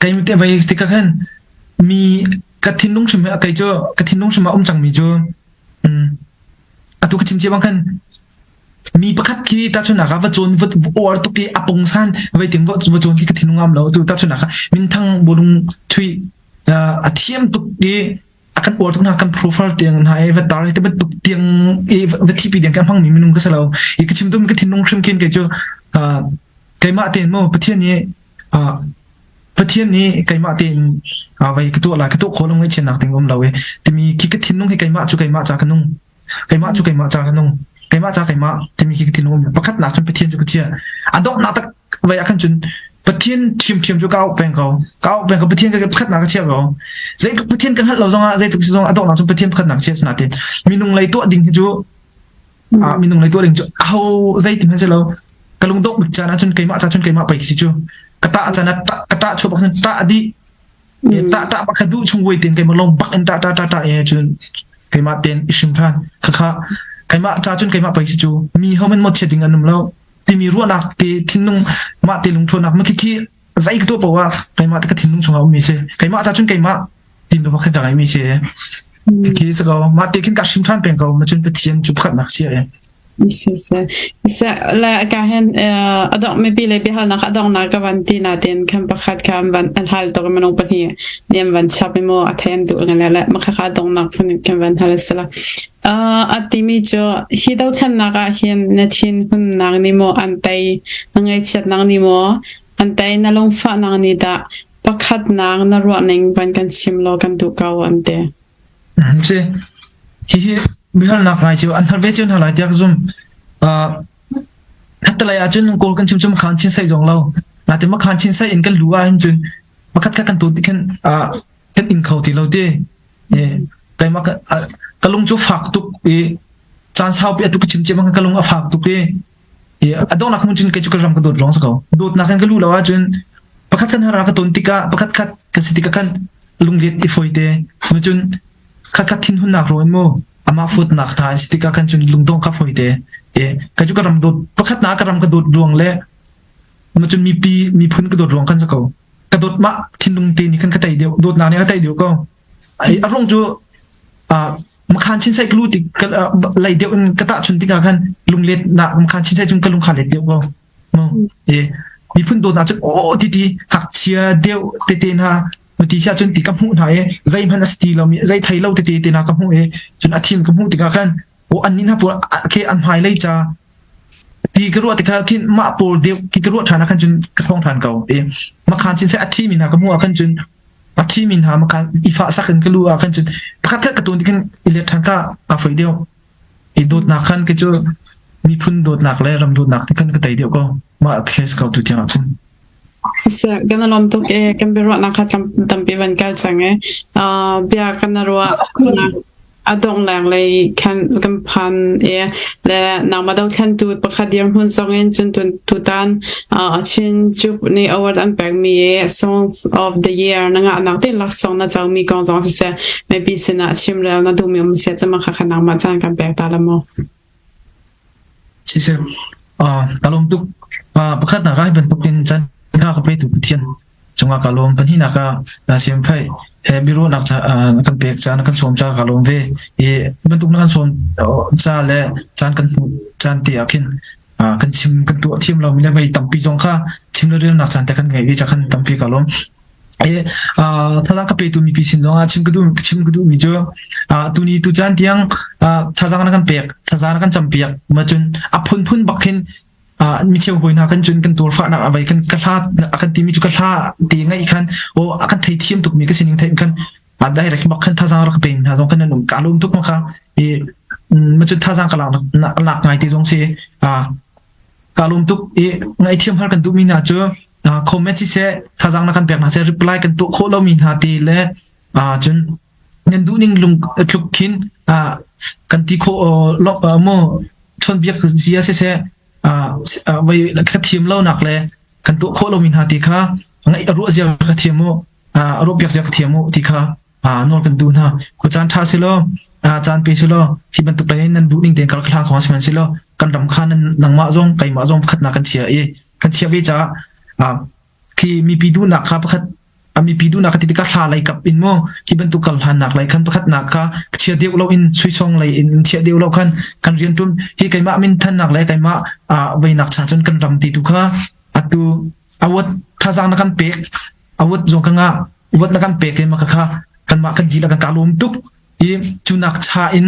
[SPEAKER 2] kei te vai tikah khan mi ka thinlung hrim kei cu ka thinlung hrim ah um cangmi cu atu ka chim cia bang khan mi pakhat khi tahchunhnak ah va cawn va uar tuk i a pungsan vai ting va cawn khi ka thinlung am lo tu tahchunhnak ah minthang bawlung thui a thiam tuk i a kan uar tuk hna kan profile tiang hna i va tar hi te bantuk tiang i va thipi tiang kan hmangmi minung ka si lo i ka chim tum ka thinlung hrim khin kei cu keimah tein mu Pathian nih Pathian nih keimah tein vai ka tuah lai ka tuah khawh lo ngaihchiatnak ding um lo i timi khi ka thinlung hi keimah cu keimah ca ka nung keimah cu keimah ca ka nung keimah ca keimah timi khi ka thinlung um pakhatnak cun Pathian cu ka chia a donghnak tak vai ah khan cun Pathian ṭhiamṭhiam cu ka auh peng ko ka auh peng ko Pathian ka pakhatnak ka chia ko zeitluk Pathian kan hngalh lo zongah zeitluk si zong a donghnak cun Pathian pakhatnak chia sinain minung lei tuah ding hi cu minung lei tuah ding cu aho zeitin hmanh si lo ka lungdongh bik caan ahcun keimah ca cun keimah pei si cu ka tah caan ah ka tah chuah bak cun tah dih tah tah bak ka duh chung voi ten keimah lawng bak in tah tah tah tah e cun keimah ten i hrim than khakha keimah ca cun keimah pei si cu mi ho men mo chiat ding an um lo timi ruahnak te thinlung mah te lungthawnnak ma khi khi zei ka tuah poah keimah te ka thinlung chungah ummi si keimah ca cun keimah tim bak khin ka ngeimi si khi si ko mah te khin ka hrim than peng ko ma cun Pathian cu pakhatnak si e
[SPEAKER 1] Le ka hin a dongh mipi le biahalnak a donghnak ka van ti natin khan pakhat kha an van an hal tuk minung pahnih nih an van chap i maw a thei an duh le le makha kha donghnak phun in kan van hal a si la. A timi cu hi dothlennak ah hin na thin hunnak nih maw an tei na ngaihchiatnak nih maw an tei na lungfahnak nih dah pakhatnak na ruahning van kan chim law kan duh ko an ti.
[SPEAKER 2] Si. Hihi biahalnak ngai cu an hal ve cio hna lai tiah ka zumh. Khattelei ahcun Kawl kan chim cu makhan chin sai zong lo. Natin makhan chin sai in kan lu ahhin cun pakhat khat kan tu ti khin kan ing kho ti lo ti. Keimah ka lung cu fak tuk i caan saupi atu ka chim cia bang ka lung a fak tuk i a donghnak hmun cun kei cu ka ram ka dawt lawng si ko. Dawtnak in ka lu lo ahcun pakhat kan har ka ton tikah pakhat khat kan si tikah khan lunglet i foi te cun khatkhat thinhunnak ruan mu amah futnak hna si tikah khan cun lungdong kha foi te e ka cu ka ram dawt pakhat na ka ram ka dawt ruang le ma cun mipi miphun ka dawt ruang khan sa ko ka dawt mah thinlung te nih khan ka tei deuh dawtnak nih ka tei deuh ko ai a rung cu a makhan chin sai klu ti lei deuh in ka tah chun tikah khan lunglet na makhan chin sai cun ka lung kha let deuh ko mu e miphun dawtnak cun aw ti ti ngakchia deuh tete hna ti sia cun ti ka hmuh hna i zeihmanh a si ti lomi zei thei lo tete te hna ka hmuh i cun a thim ka hmuh tikah khan aw an nih hna pawl khi an hmai lei ca ti ka ruah tikah khin mah pawl deuh khi ka ruah ṭhan ah khan cun ka thawng ṭhan ko i makhan chin sai a thimi hna ka hmuh ah khan cun a thimi hna makhan i fah sak in ka lu ah khan cun pakhat khat ka tun ti khin i let ṭhan ka a foi deuh I dawtnak khan kei cu miphun dawtnak le ram dawtnak ti khan ka tei deuh ko. Mah case ko tu tiang ahcun.
[SPEAKER 1] Kan lawm tuk e kan biaruahnak kha tampi van kal cang e. Bia kan ruah a dongh leng lei khan kan phan e le nangmah dothlentu pakhat dirhmun zong in cun tutan Chin Cup nih award an pekmi i Songs of the Year na ngahnak te laksawng na comi kong zong siseh mipi sinah chimrel na duhmi um sia cama kha kha nangmah caan kan pek ta la mu.
[SPEAKER 2] Siseh ka lawm tuk pakhat nak ah hi bantukin caan ka petu Pathian cungah ka lawm pahnihnak ah na siam phai he biaruahnak ca kan pek ca na kan sawm ca ka lawm ve i bantuk na kan sawm ca le caan kan hmuh caan te ah khin kan chim kan tuah thiam lomi le vei tampi zong kha chim le relnak caan te kan ngei ve ca khan tampi ka lawm i thazaang ka petu mipi sin zong ah chim ka duh chim ka duh mi cu tuni tu caan tiang thazaang na kan pek thazaang na kan campiak ma cun a phunphun bak khin mi cheu hawi hna kan cun kan tuarfahnak a vei kan ka hla a kan timi cu ka hla te ngaih khan o a kan thei thiam tuk mi ka sining theih khan a direct bak khan thazaang rak pe hna zong kan um ka lum tuk ma kha i ma cun thazaang ka lak lak ngai ti zong si a. Ka lawm tuk i ngaihthiam har kan duhmi hna cu comment siseh thazaang na kan pek hna seh reply kan tuah khawh lomi hna te le cun nan duhning lung tluk khin kan ti khawh maw chawnbiak zia siseh voi ka thiam lonak le kan tuah khawh lomi hna ti kha ngaih a ruah zia ka thiam mu a ruah piak zia ka thiam mu ti kha nawl kan duh hna. Khuacaan ṭha si law, caan pe si law, hi bantuk lei nan duh ning tein kal hlang kho sihmanhsehlaw kan ram kha nan nangmah zong keimah zong pakhatnak kan chia i kan chia ve caah khi mipi duhnak kha pakhat a mipi duhnak ka ti tikah hla lei kap in maw hi bantuk kal hlannak lei khan pakhatnak kha chia deuh lo in suisong lei in chia deuh lo khan kan rian ṭun hi keimah min thannak le keimah veinak cha cun kan ram ti tu kha atu awat thazaang na kan pek awat zong ka ngah upat na kan pek i maka kha kanmah kan dihlak kan ka lawm tuk i cunak cha in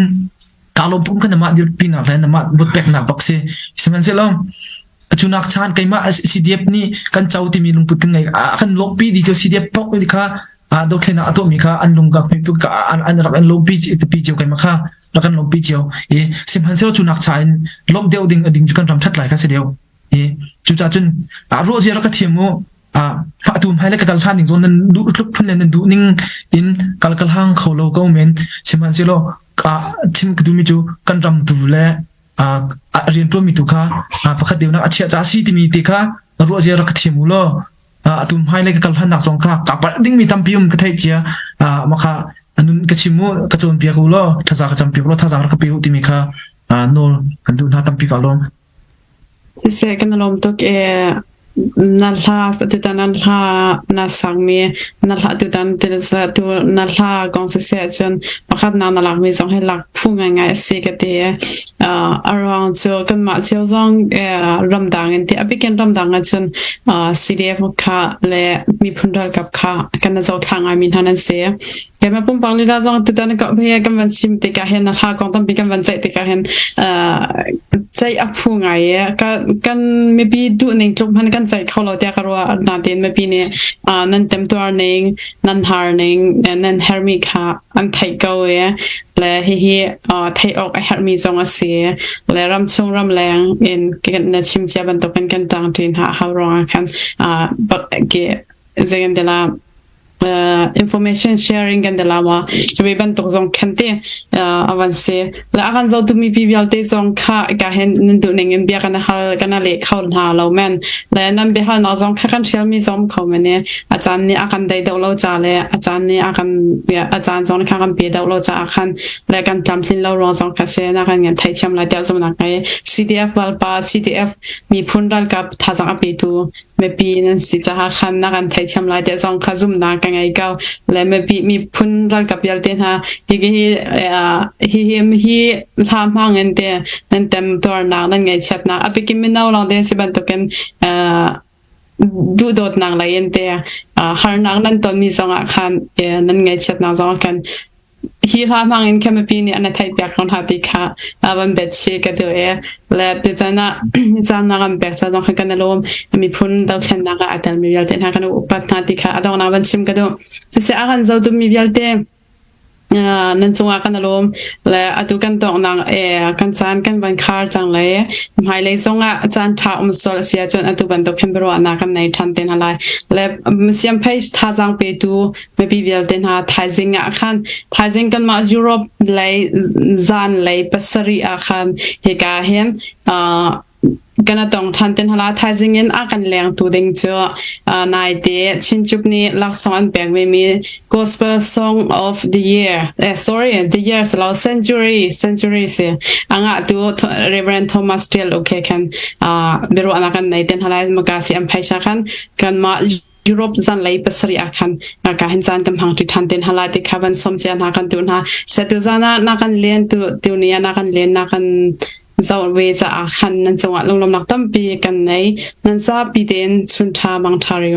[SPEAKER 2] ka lawm tuk kan namah dirpinak le namah vote peknak bak si sihmanhsehlaw cunak chan keimah CDF nih kan co timi lungput kan ngei kan lawmpi di cu CDF tok kha dothlenak a tuahmi kha an lung ka an rak an lawmpi pi cio keimah kha rak kan lawmpi cio i sihmanhsehlaw cunak cha in lawmh deuh ding ding cu kan ram that lai kha si deuh i cucaah cun ruah zia rak ka thiam mu atu hmai le ka kal hlan ding zawn nan duh tluk phun le nan duh ning in kal kal hang kho lo ko men sihmanhsehlaw ka chim ka duhmi cu kan ram tu le rian ṭuanmi tu kha pakhat deuhnak a chiah ca si timi te kha ruah zia rak ka thiam u law atu hmai le ka kal hlannak zong kha ka palh dingmi tampi um ka theih cia maka nun ka chim mu ka cawnpiak u law thaza ka campiak u law thazaang rak ka pe u timi kha nawl kan duh hna tampi ka lawm.
[SPEAKER 1] Siseh kan i lawm tuk i na hla tutan na hla na sakmi na hla tutan tu na hla kong siseh cun pakhatnak na lakmi zong hi lak phu ngaingai a si ka ti. Uh, a ruang cu kanmah cio zong uh, ramdang in ti a bikin ramdang ahcun uh, CDF kha le miphun ralkap kha kan zohthla ngaimi hna nan si. Keimah pumpak lila zong tutan ka he kan van chim tikah hin hla kong tampi kan van ceih tikah hin ceih a phu ngai i kan mipi duh ning tluk hman kan ceih kho lo tiah ka ruah natein mipi nih nan temtuar ning nan har ning nan hermi kha an theih ko i le hihi theih awk a herhmi zong a si le ramchung ramleng in na chim cia bantukin kan ṭang ṭi hna hau ruangah khan ke zeikan tila uh, information sharing kan dela ma cubi bantuk zong khan te uh, avan si la akan zo tu mi pi vialte zong kha ka hen nan du ning in bia kan hal kan le khau hna lo men le nan be hal na zong kha kan share mi zong kho men ne achan ni akan dai do lo cha le achan ni akan achan zong kha kan pe do lo cha khan le kan tlam thlin lo rong zong kha se na kan ngan thai chiam lai tia zong na kai CDF walpa CDF miphun ralkap thazang ape tu mipi nan si caah khan na kan theithiam lai tiah zong kha zumhnak ka ngei ko le mipi miphun ralkap vialte hna hi hi hi hi hi hla hmang in te nan tem tuarnak nan ngaihchiatnak a bikin mino lawng te si bantukin duhdawtnak lei in te harnak nan tonmi zongah khan nan ngaihchiatnak zongah khan Hi hla hmang in khan mipi nih an theih piak ko hna ti kha van bet chi ka duh i le tuchan ah caan na kan pek ca zong kha kan i lawm. Miphun dothlennak ah aa telmi vialte hna kan upat hna ti kha a donghnak van chim ka duh. Siseh a kan zohtu-mi vialte nan cungah kan i lawm le atu kan tawknak kan caan kan van khar cang le hmailei zongah caan ṭha um sual a si ahcun atu bantuk hin biaruahnak kan nei ṭhan te hna lai. Le siamphei thazaang petu mipi vialte hna thaizing ah khan thaizing kanmah Europe lei zan lei pasarih ah khan hika hin uh, kana tong than ten hala thaizing in a kan leng tu ding cu uh, naite Chinchup nih laksawng an pek ve mi gospel song of the year eh, sorry the year salo century century si anga tu Reverend Thomas Tiel okay khan uh, biaruahnak kan nei ten hala maka si am phaisa khan kanmah Europe zanlei pasarih ah khan ka hin caan kan hmang ṭi ṭhan ten hala ti kha van som cia hna kan tu hna setu zan ah na kan len tu tu ni ah na kan len na kan zoh ve caah khan nan cungah lunglawmnak tampi kan nei nan zapi tein chun ṭha mang ṭha ri.